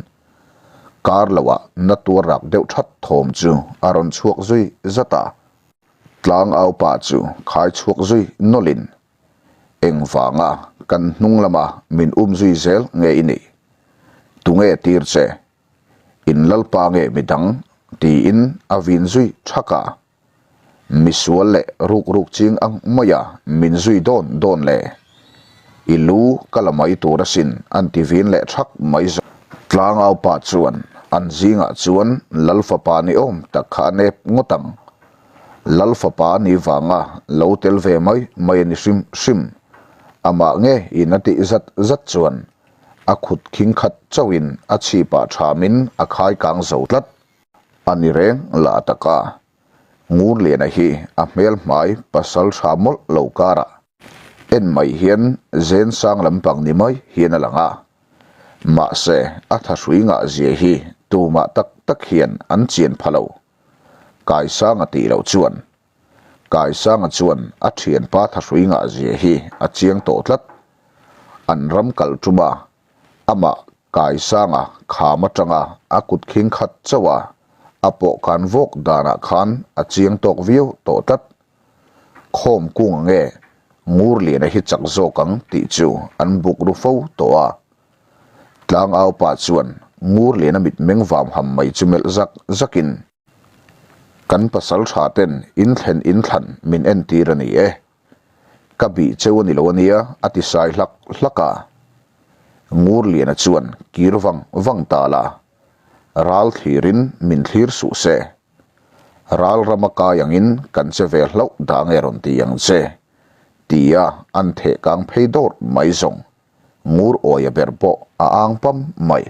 kar loah na tuar rak deuh that thawm chu a rawn chhuak zui zat a. Tlang au pa chu khai chhuak zui nawlhin engvanga kan hnung lama min um zui zel nge i nih? Tunge tir che? In lalpa nge midang? tiin a vin zui thak a. Misual leh ruk ruk ching ang maia min zui dawn dawn le. I lu ka la mai tur asin an ti vin leh thak mai zawk. Tlangau pa chuan an zingah chuan Lal fapa ni awm tak kha a nep ngawt ang. Lal fapa ni vanga lo tel ve mai mai a ni hrim hrim. Amah nge in a tih zat zat chuan a khut khing khat chauhin a chhipah thamin a khai kang zo tlat. A ni reng lah tak a, Ngurliana hi a hmel hmai pasal tha mawlh lo karah en mai hian zen sang lampang ni mai hian a lang a, mahse a thahrui ngah zia hi tumah tak tak hian an chian pha lo. Kaisanga tih loh chuan Kaisanga chuan a thianpa thahrui ngah zia hi a chiang tawh tlat. An ram kal tuma Amah Kaisanga kham atanga a kut khing khat chauh a, a pawh kan vawk danah khan a chiang tawk viau tawh tlat. Khawm kung ange Ngurliana hi chak zawk ang tih chu an buk ru fo tawh a. Tlangau pa chuan Ngurliana mitmeng vam ham mai chu melh zak zakin, Kan pasal tha ten in thlen in thlan min entir a ni e. Ka bih cheu a ni lo a nia, a ti sai hlak hlak a. Ngurliana chuan kir vang vang ta la, ral thlirin min thlir suh se. Ral rama kai angin kan che ve hlauh dah nge rawn ti ang che, tia an theh kang phei dawrh mai zawng. Ngur awia ber pawh a ang pam mai.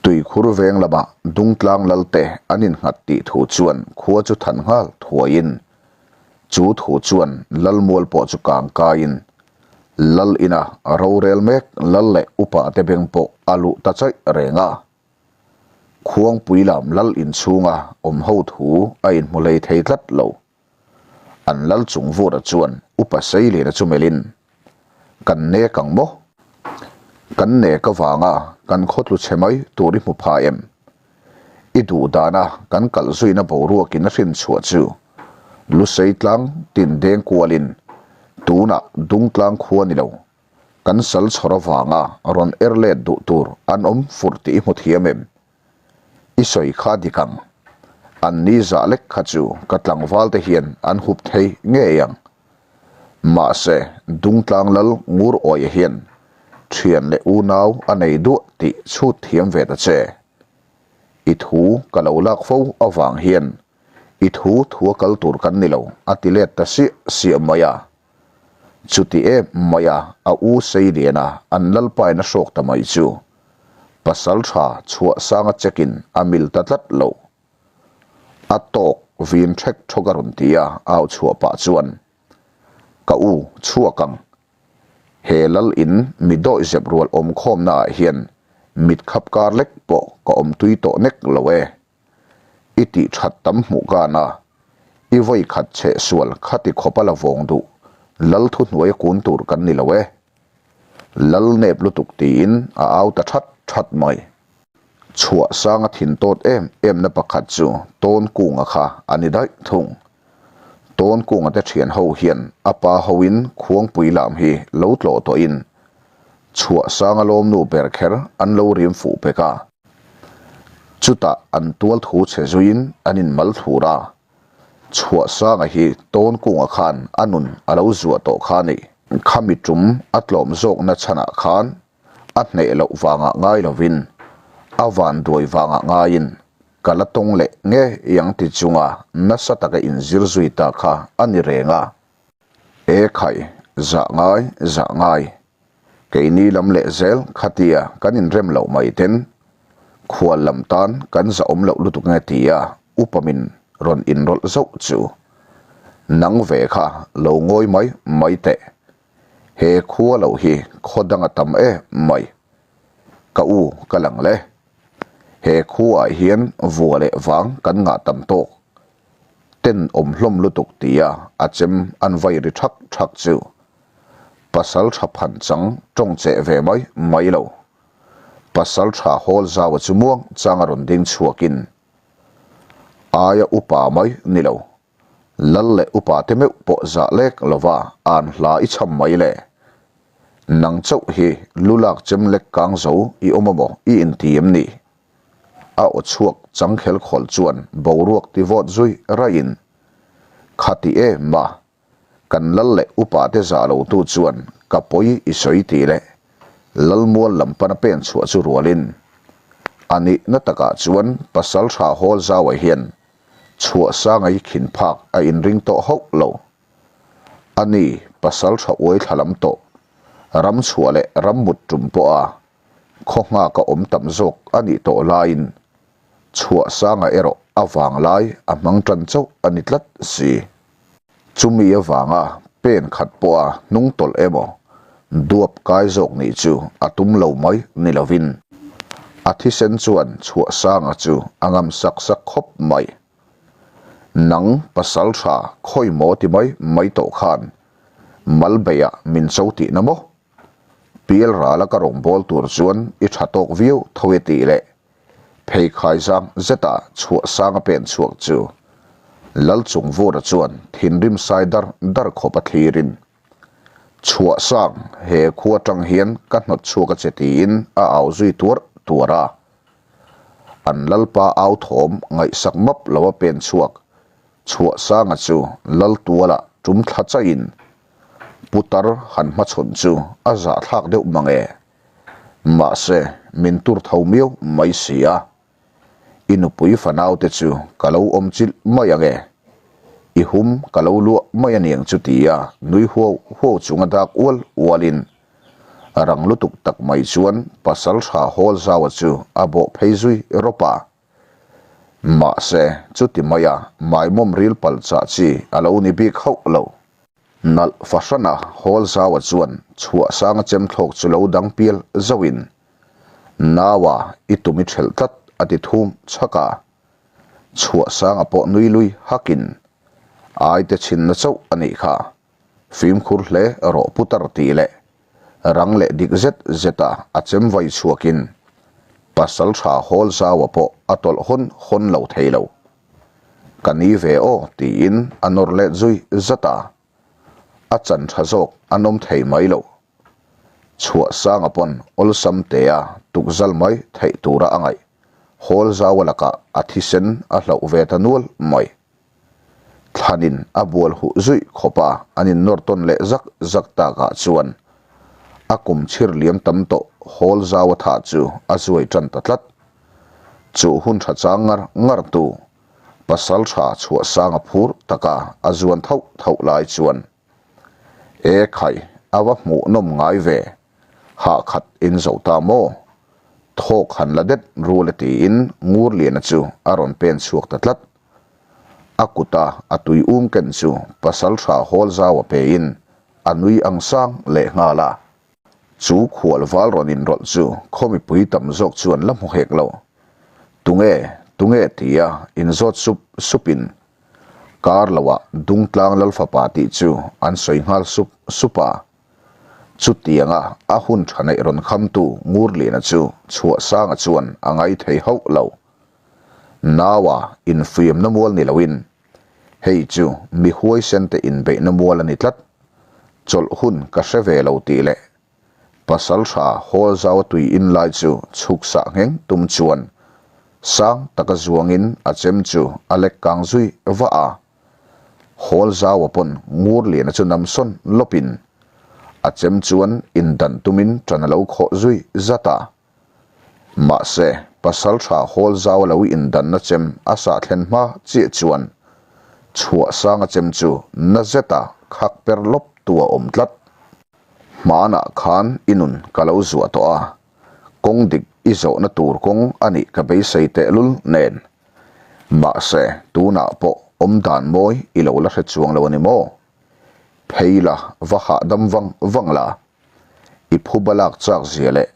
Tuikhur veng lamah Dungtlang Lalte an innghat tih thu chuan khua chu than nghal thuaiin chu thu chuan Lalmual pawh chu kang kaiin Lal ina rorel mek Lal leh upa te beng pawh a luh ta chaih reng a. Khuangpui lam lal inchhunga awm ho thu a inhmu hlei thei tlat lo. An lal chung vura chuan Upa Seiliana chu melhin, Kan nek ang maw? Kan nek avanga kan khaw tlu chhe mai tur i hmu pha em? I duh dana kan kalh zuina boruakin a hrin chhuah chu Lusei tlang tin deng kualin tunah Dungtlang khua ni lo Kan sal chhawr avanga rawn er let duh tur an awm fur tih i hmu thiam em? I sawi kha dik ang. An ni zah lek kha chu ka tlangval te hian an hup thei ngei ang. Mahse, Dungtlang lal ngur awia hian thian leh unau a nei duah tih chhut thiam ve ta che. I thu ka lo lak fo avang hian i thu thua kal tur kan ni lo a ti let ta siah siah mai a. Chuti em maia a u Seiliana an lalpain a hrawk ta mai chu pasal tha chhuah sanga chekin a mil ta tlat lo. A tawk vin ṭhek ṭhawk a rawn ti a, au chhuah pah chuan, Ka u, chhuak ang. He lal in mi dawih zep rual awm khawmna ah hian mit khap kar lek pawh ka awm tui tawh nek lo e. I tih that tam hmuh kan a, i vawi khat cheh sual khati khawp a la vawng duh, lal thuhnuai a kun tur kan ni lo e. Lal nep lutuk tiin a au ta that that mai. Chhuah sang a thin tawt em em na pakhat chu tawn kunga kha a ni daih thung. Tawn kunga te thian ho hian a pa hoin khuangpui lam hi lo tlawh tawhin chhuah sang a lawmnu ber kher an lo rim fuh pek a. Chutah an tual thu chhe zuiin an inmal thlur a, Chhuahsanga hi tawn kungah khan a nun a lo zuah tawh kha a ni. Khami tum a tlawm zawkna chhanah khan a hneh loh vangah ngai lovin a vanduai vangah ngaiin ka la tawng leh ngei ang ti chunga nasa taka inzir zui ta kha a ni reng a. E khai, zah ngai, zah ngai. Keini lam leh zel khatia kan inrem loh mai ten khual lam tan kan zahawm loh lutuk nge tia upa min rawn inrawlh zauh chu nang ve kha lo ngawi mai mai teh. He khua loh hi khaw dang a tam em mai. Ka u ka lang le. He khuaah hian vua leh vang kan ngah tam tawk. Ten awm hlawm lutuk tia a chem an vai ri thak thak chu. Pasal tha phan chang tawng cheh ve mai mai lo. Pasal tha hawl zau a chu muang chang a rawn ding chhuakin aia upa mai ni lo. Lal leh upa te meuh pawh zah lek lova an hla i cham mai le. Nang chauh hi lu lak chem lek kang zo i awm amaw i inti em ni? A aw chhuak chang khel khawl chuan boruak ti vawt zui raihin khati em a Kan lal leh upa te zah lo tu chuan ka pawi i sawi tih leh Lalmual lam pana pen chhuah chu rualin a nihna takah chuan pasal tha hawl zauah hian chhuah sanga i khin phak a inring tawh hauh lo. A ni, pasal tha uai thla lam tawh, ram chhuah leh ram mut tum pawha khaw nghak a awm tam zawk a nih tawh laiin chhuah sanga erawh a vanglai a hmang tan chauh a ni tlat si. Chumi avanga pen khat pawha hnung tawlh emaw duap kai zawk nih chu a tum lo mai ni lovin a thisen chuan chhuah sanga chu a ngam sak sak khawp mai. Nang pasal tha khawi maw ti mai mai tawh khan mal beiah min cho tihna maw? Pial rala ka rawngbâwl tur chuan i ṭha tawk viau tho e tih leh pheikhai zang zeta chhuah sang a pen chhuak chu Lalchungvura chuan thinrim sai dar dar khawp a thlirin, Chhuah sang, he khua ṭang hian ka hnawt chhuak a che tiin a au zui tuar tuar a. An Lalpa au thawm ngaihsak map lo a pen chhuak chhuah sanga chu Laltuala ṭum thla chaihin Putar han hmachhawn chu a zahthlak deuh mang e. Mahse, min tur tho miau mai si a. I nupui fanaute chu ka lo awm chilh mai ang e. I hum ka lo luah mai a niang chu tia nui huau huau chunga dak ual ualin rang lutuk tak mai chuan pasal tha hawl zaua chu a bawh phei zui rawp a. Mahse, chuti maia maimawm ril pal chah chi a lo ni bik hauh lo. Nalh fahrana hawl zaua chuan chhuah sanga chem thlawk chu lo dang pial zauhin, Naua i tum i ṭhelh tlat a ti thum chhak a. Chhuahsanga pawh nui lui hakin, Aite chhinna chauh a nih kha, fimkhur hle rawh putar tih leh rang leh dik zet zeta a chem vai chhuakin Pasaltha Hawlzaua pawh a tawlh hawn hawn lo thei lo. Ka ni ve aw tiin a nawr let zui zat a, a chan tha zawk an awm thei mai lo. Chhuahsanga pawn awlsam tea tukzal mai theih tura a ngaih Hawlzaua lakah a thisen a hlauh ve ta nual mai. Thlanin a bual huh zuih khawp a, an innawr tawn leh zak zak takah chuan a kum chhir liam tam tawh Hawlzaua thah chu a zuai tan ta tlat. Chu hun tha chang ngar ngar tu pasal tha chhuahsanga phur taka a zuan thauh thauh lai chuan E khai, a va hmuh nawm ngai ve, hah khat in zo ta maw? Thawk han la det rul e tiin Ngurliana chu a rawn pen chhuak ta tlat. A kuta a tui um ken chu pasaltha Hawlzaua pein a nui ang sang leh nghal a. Chu khual val rawn inrawlh chu khaw mipui tam zawk chuan la hmu hek lo. Tunge, tunge tia inzawt sup supin kar loah Dungtlang Lalfapa tih chu an sawi nghal sup sup a. Chutianga a hun tha neih rawn khamtu Ngurliana chu Chhuahsanga chuan a ngai thei hauh lo. Naua infiamna mual ni loin hei chu mi huaisente inbeihna mual a ni tlat. Chawlh hun ka hre ve lo tih leh Pasaltha Hawlzaua tui in lai chu chhuk sah ngheng tum chuan sang taka zuangin a chem chu a lek kang zui vah a. Hawlzaua pawn Ngurliana chu nam sawn lawpin a chem chuan indan tumin ṭan a lo khawh zui zat a. Mahse, Pasaltha Hawlzaua lo indanna chem a sah thlen hma chiah chuan Chhuahsanga chem chu na zeta khak per lawp tu a awm tlat. Hmanah khan i nun ka lo zuah tawh a, kawng dik i zawhna tur kawng a nih ka beisei tehlul nen. Mahse, tunah pawh awmdan mawi i lo la hre chuang lo a ni maw? Phei la, va hahdam vang vang la. I phuba lak chak zia leh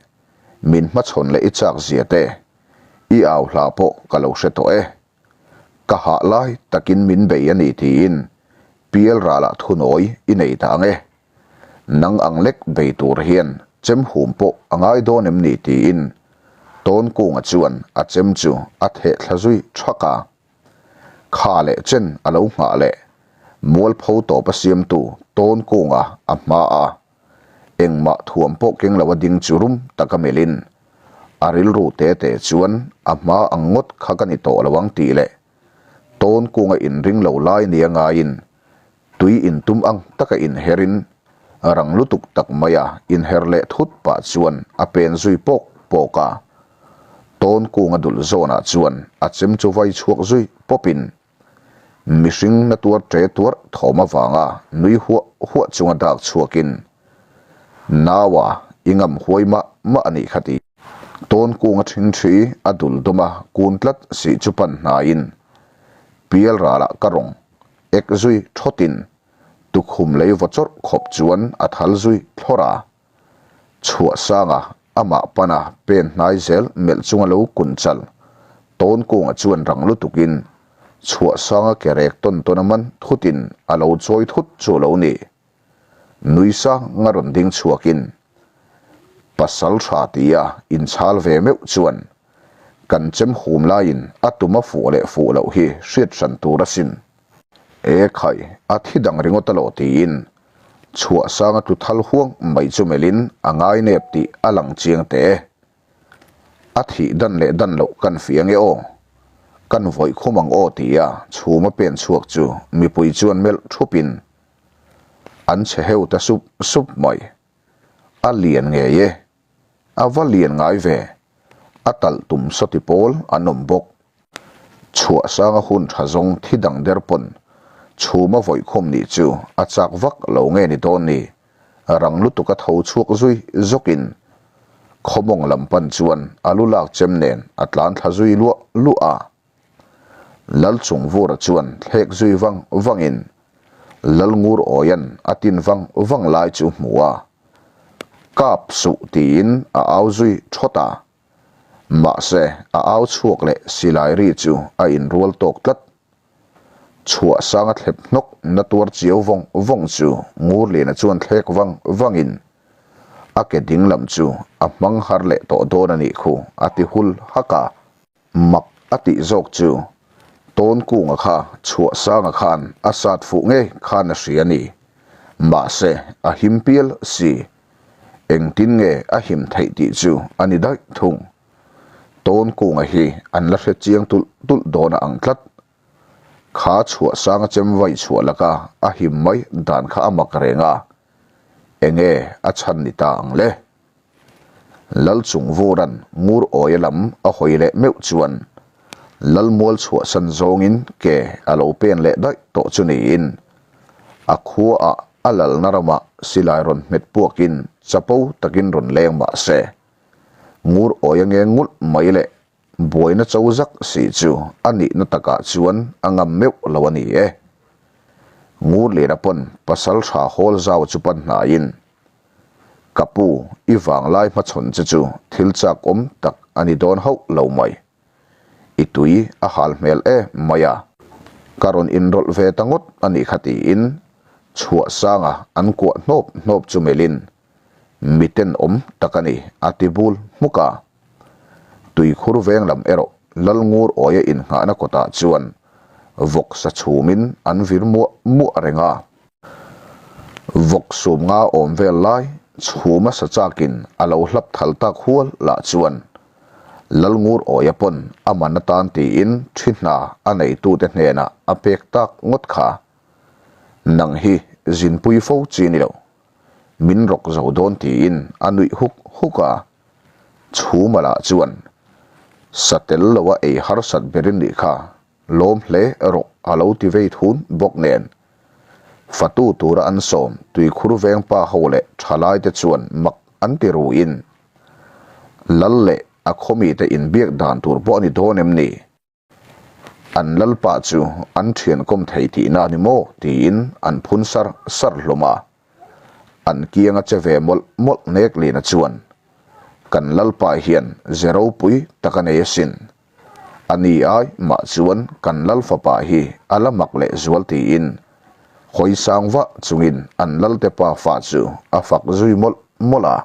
min hmachhawn leh i chak zia te, i au hla pawh ka lo hre tawh e. Ka hah lai takin min bei a ni tiin pial ralah thunawi i nei ta ang e. Nang ang lek bei tur hian chem hum pawh a ngai dawn em ni tiin Tawnkunga chuan a chem chu a theh thla zui thak a. Kha leh chen a lo nghah leh mualpho tawp a siamtu Tawnkunga a hma a, engmah thuam pawh keng lo a ding chu rum taka melhin a rilru te te chuan a hma ang ngawt kha ka ni tawh lo ang tih leh Tawnkunga inring lo lai nia ngaiin Tui intum ang taka inherin rang lutuk tak maia inher leh thut pah chuan a pen zui pawk pawk a. Tawn kunga dul zawnah chuan a chem chu vai chhuak zui pawpin mihring na tuar ṭe tuar thawm avanga nui huah huah chunga dak chhuakin, Naua, i ngam huai mah mah a nih kha ti. Tawn kunga ṭhingṭhi a dul dawma kun tlat si chu pan hnaiin pial ralah ka rawng Ek zui thawtin tukhum lei vaw chawrh khawp chuan a thal zui thlawr a. Chhuahsanga amah pana pen hnai zel melh chunga lo kun chal Tawnkunga chuan rang lutukin Chhuahsanga ke rek tawn tawn a man thutin a lo chawi thut chu lo ni. Nui sanga rawn ding chhuakin Pasal tha tia inchhal ve meuh chuan Kan chem hum laiin a tum a fuh leh fuh loh hi hriat hran tur asin. E khai, a thi dang ringawt alo tiin chhuahsanga tlu thal huang mai chu melhin a ngai nep tih a lang chiang teh e. A thih dan leh dan loh kan fiah nge aw? Kan vawih khum ang aw tia chhum a pen chhuak chu mipui chuan melh thupin an che heu ta sup sup mai. A lian ngei e. A va lian ngai ve. A talh tum sawti pawl an awm bawk. Chhuahsanga hun tha zawng thi dang der pawn chhuma vawihkhawm nih chu a chak vak lo nge ni dawn ni. Rang lutuk a tho chhuak zui zawkin khawmawng lam pan chuan a lu lak chem nen a tlan thla zui luah luah a. Lalchungvura chuan thlek zui vang vangin Lalngur Awian a tin vang vang lai chu hmu a. Kap suh tiin a au zui thawt a. Mahse, a au chhuak leh silai ri chu a inrual tawk tlat. Chhuah sanga thlep hnawk na tuar chiau vawng vawng chu Ngurliana chuan thlek vang vangin a ke ding lam chu a hmang har leh tawh dawn a nih khu a ti hul hak a. Mak a tih zawk chu Tawnkunga kha chhuah sanga khan a sat fuh ngei khan a hria a ni. Mahse, a him pial si. Engtin nge a him theih tih chu a ni daih thung. Tawnkunga hi an la hre chiang tulh tulh dawn a ang tlat. Kha chhuah sanga chem vai chhuah laka a him mai dan kha a mak reng a, enge a chhan ni ta ang le? Lal chung vuran ngur awia lam a hawi leh meuh chuan Lal mual chhuahsan zawngin ke a lo pen leh daih tawh chu niin a khuaah a lalna ramah silai rawn hmet puakin chapo takin rawn leng mah se ngur awia nge ngulh mai leh Buaina cho zak si chu a nihna takah chuan a ngam meuh lo a ni e. Ngurliana pawn pasal tha hawl zau chu pan hnaiin, Ka pu, i vanglai hmachhawn che chu thil chak awm tak a ni dawn hauh lo mai. I tui a hal hmel em mai a. Ka rawn inrawlh ve ta ngawt a nih kha tiin chhuahsanga an kuah hnawp hnawp chu melhin, Miten awm tak a ni a ti bul hmuk a. Tuikhur veng lam erawh Lalngur awia innghahna kawtah chuan vawk sa chhumin an vir muah muah reng a. Vawk sum nga awm vel lai chhuma sa chakin a lo hlap thal tak hual lah chuan Lalngur awia pawn a man atan tiin thi hna a neitute hnenah a pek tak ngawt kha. Nang hi zinpui fo chi ni lo. Min rawk zo dawn tiin a nuih huk huk a. Chhuma lah chuan, Sa tel lo a ei harsat ber in nih kha, lawm hle rawh a lo ti vei thun bawk nen. Fatu tura an sawm tuikhur veng pa ho leh thalai te chuan mak an ti ruin, Lal leh a khawmite inbiak dan tur pawh a ni dawn em ni? An lalpa chu an thian kawm thei tihna a ni maw? tiin an phun sar sar hlawm a. An kianga che ve mawlh mawlh nek Lina chuan, Kan lalpa hian ze ropui tak a nei asin. A ni ai mah chuan kan lal fapa hi a la mak leh zual tiin hawi sang vah chungin an lalte pa fa chu a fak zui mawlh mawlh a.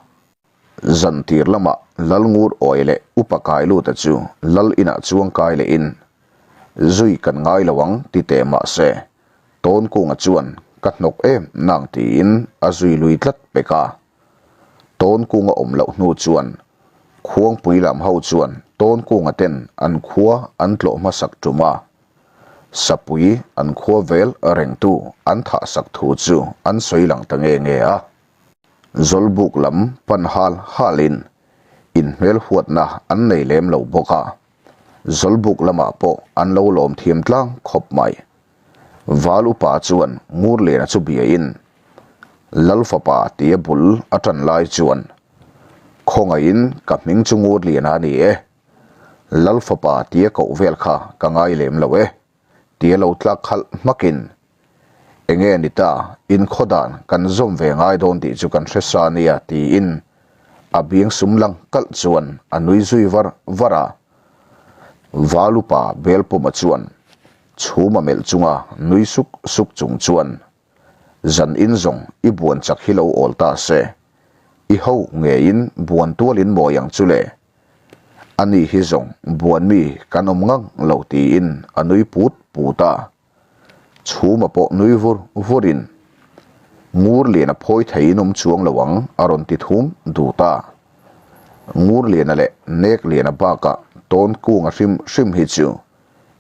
Zantir lamah Lalngur awi leh Upa Kailuta chu Lal inah chuang kai lehin, Zui kan ngai lo ang ti teh mah se, Tawnkunga chuan ka hnawk em nang tiin a zui lui tlat pek a. Tawnkunga awm loh hnu chuan Khuangpui lam ho chuan Tawnkunga ten an khua an tlawh hmasak tum a, Sapui an khua vel rengtu an thahsak thu chu an sawi lang ta nge nge a. Zawlbuk lam pan hal halin inhmel huatna an nei lem lo bawk a, Zawlbuk lamah pawh an lo lawm thiam tlang khawp mai. Val upa chuan Ngurliana chu biain, Lal fapa tia bul a tan lai chuan, Khawngaihin ka hming chu Ngurliana a ni e, Lal fapa tia koh vel kha ka ngai lem lo e, tia lo tlak khalh hmakin, Enge ni ta, in khaw dan kan zawm ve ngai dawn tih chu kan hre sa nia tiin a biang sum lang kalh chuan a nui zui var var a. Valupa Belpuma chuan chhum a melh chunga nui suk suk chung chuan, Zan in zawng i buan chak hi lo awl ta se, i ho ngeiin buan tualin mawi ang chu le. Ani hi zawng buan mi kan awm ngang lo tiin a nui put put a. Chhuma pawh nui vur vurin, Ngurliana phawi theiin awm chuang lo ang a rawn ti thum dut a. Ngurliana leh Nekliana bakah Tawnkunga hrim hrim hi chu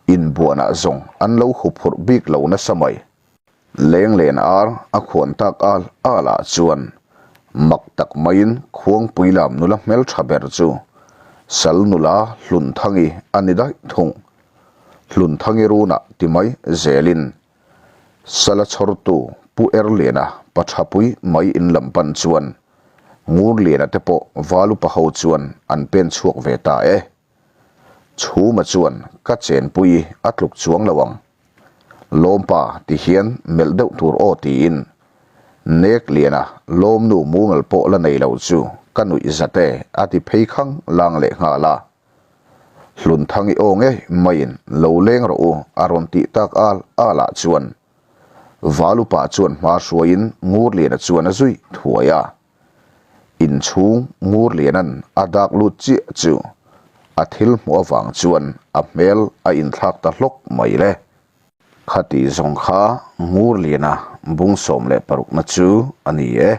inbuanah zawng an lo huphurh bik lo nasa mai. Lenglen ar a khuan tak al al ah chuan mak tak maiin Khuangpui lam nula hmeltha ber chu Sal nula Hlunthangi a ni daih thung. Hlunthangi runah ti mai zelin Sala chhawrtu Pu Erliana pathapui mai in lam pan chuan Ngurliana te pawh Valupa ho chuan an pen chhuak ve ta e. Chhuma chuan ka chenpui a tluk chuang lo ang. Lawmpa ti hian melh deuh tur aw tiin Nek Liana lawmnu mumal pawh la nei lo chu ka nuih zat e a ti phei khang lang leh nghal a. Hlunthangi aw ngei maiin lo leng rawh u a rawn tih tak al al ah chuan Valupa chuan hma hruaiin Ngurliana chuan a zui thuai a. Inchhung Ngurliana'n a dak lut chiah chu a thil hmuh avang chuan a hmel a inthlak ta hlawk mai le. Khati zawng kha Ngurliana bung 16 na chu a ni e.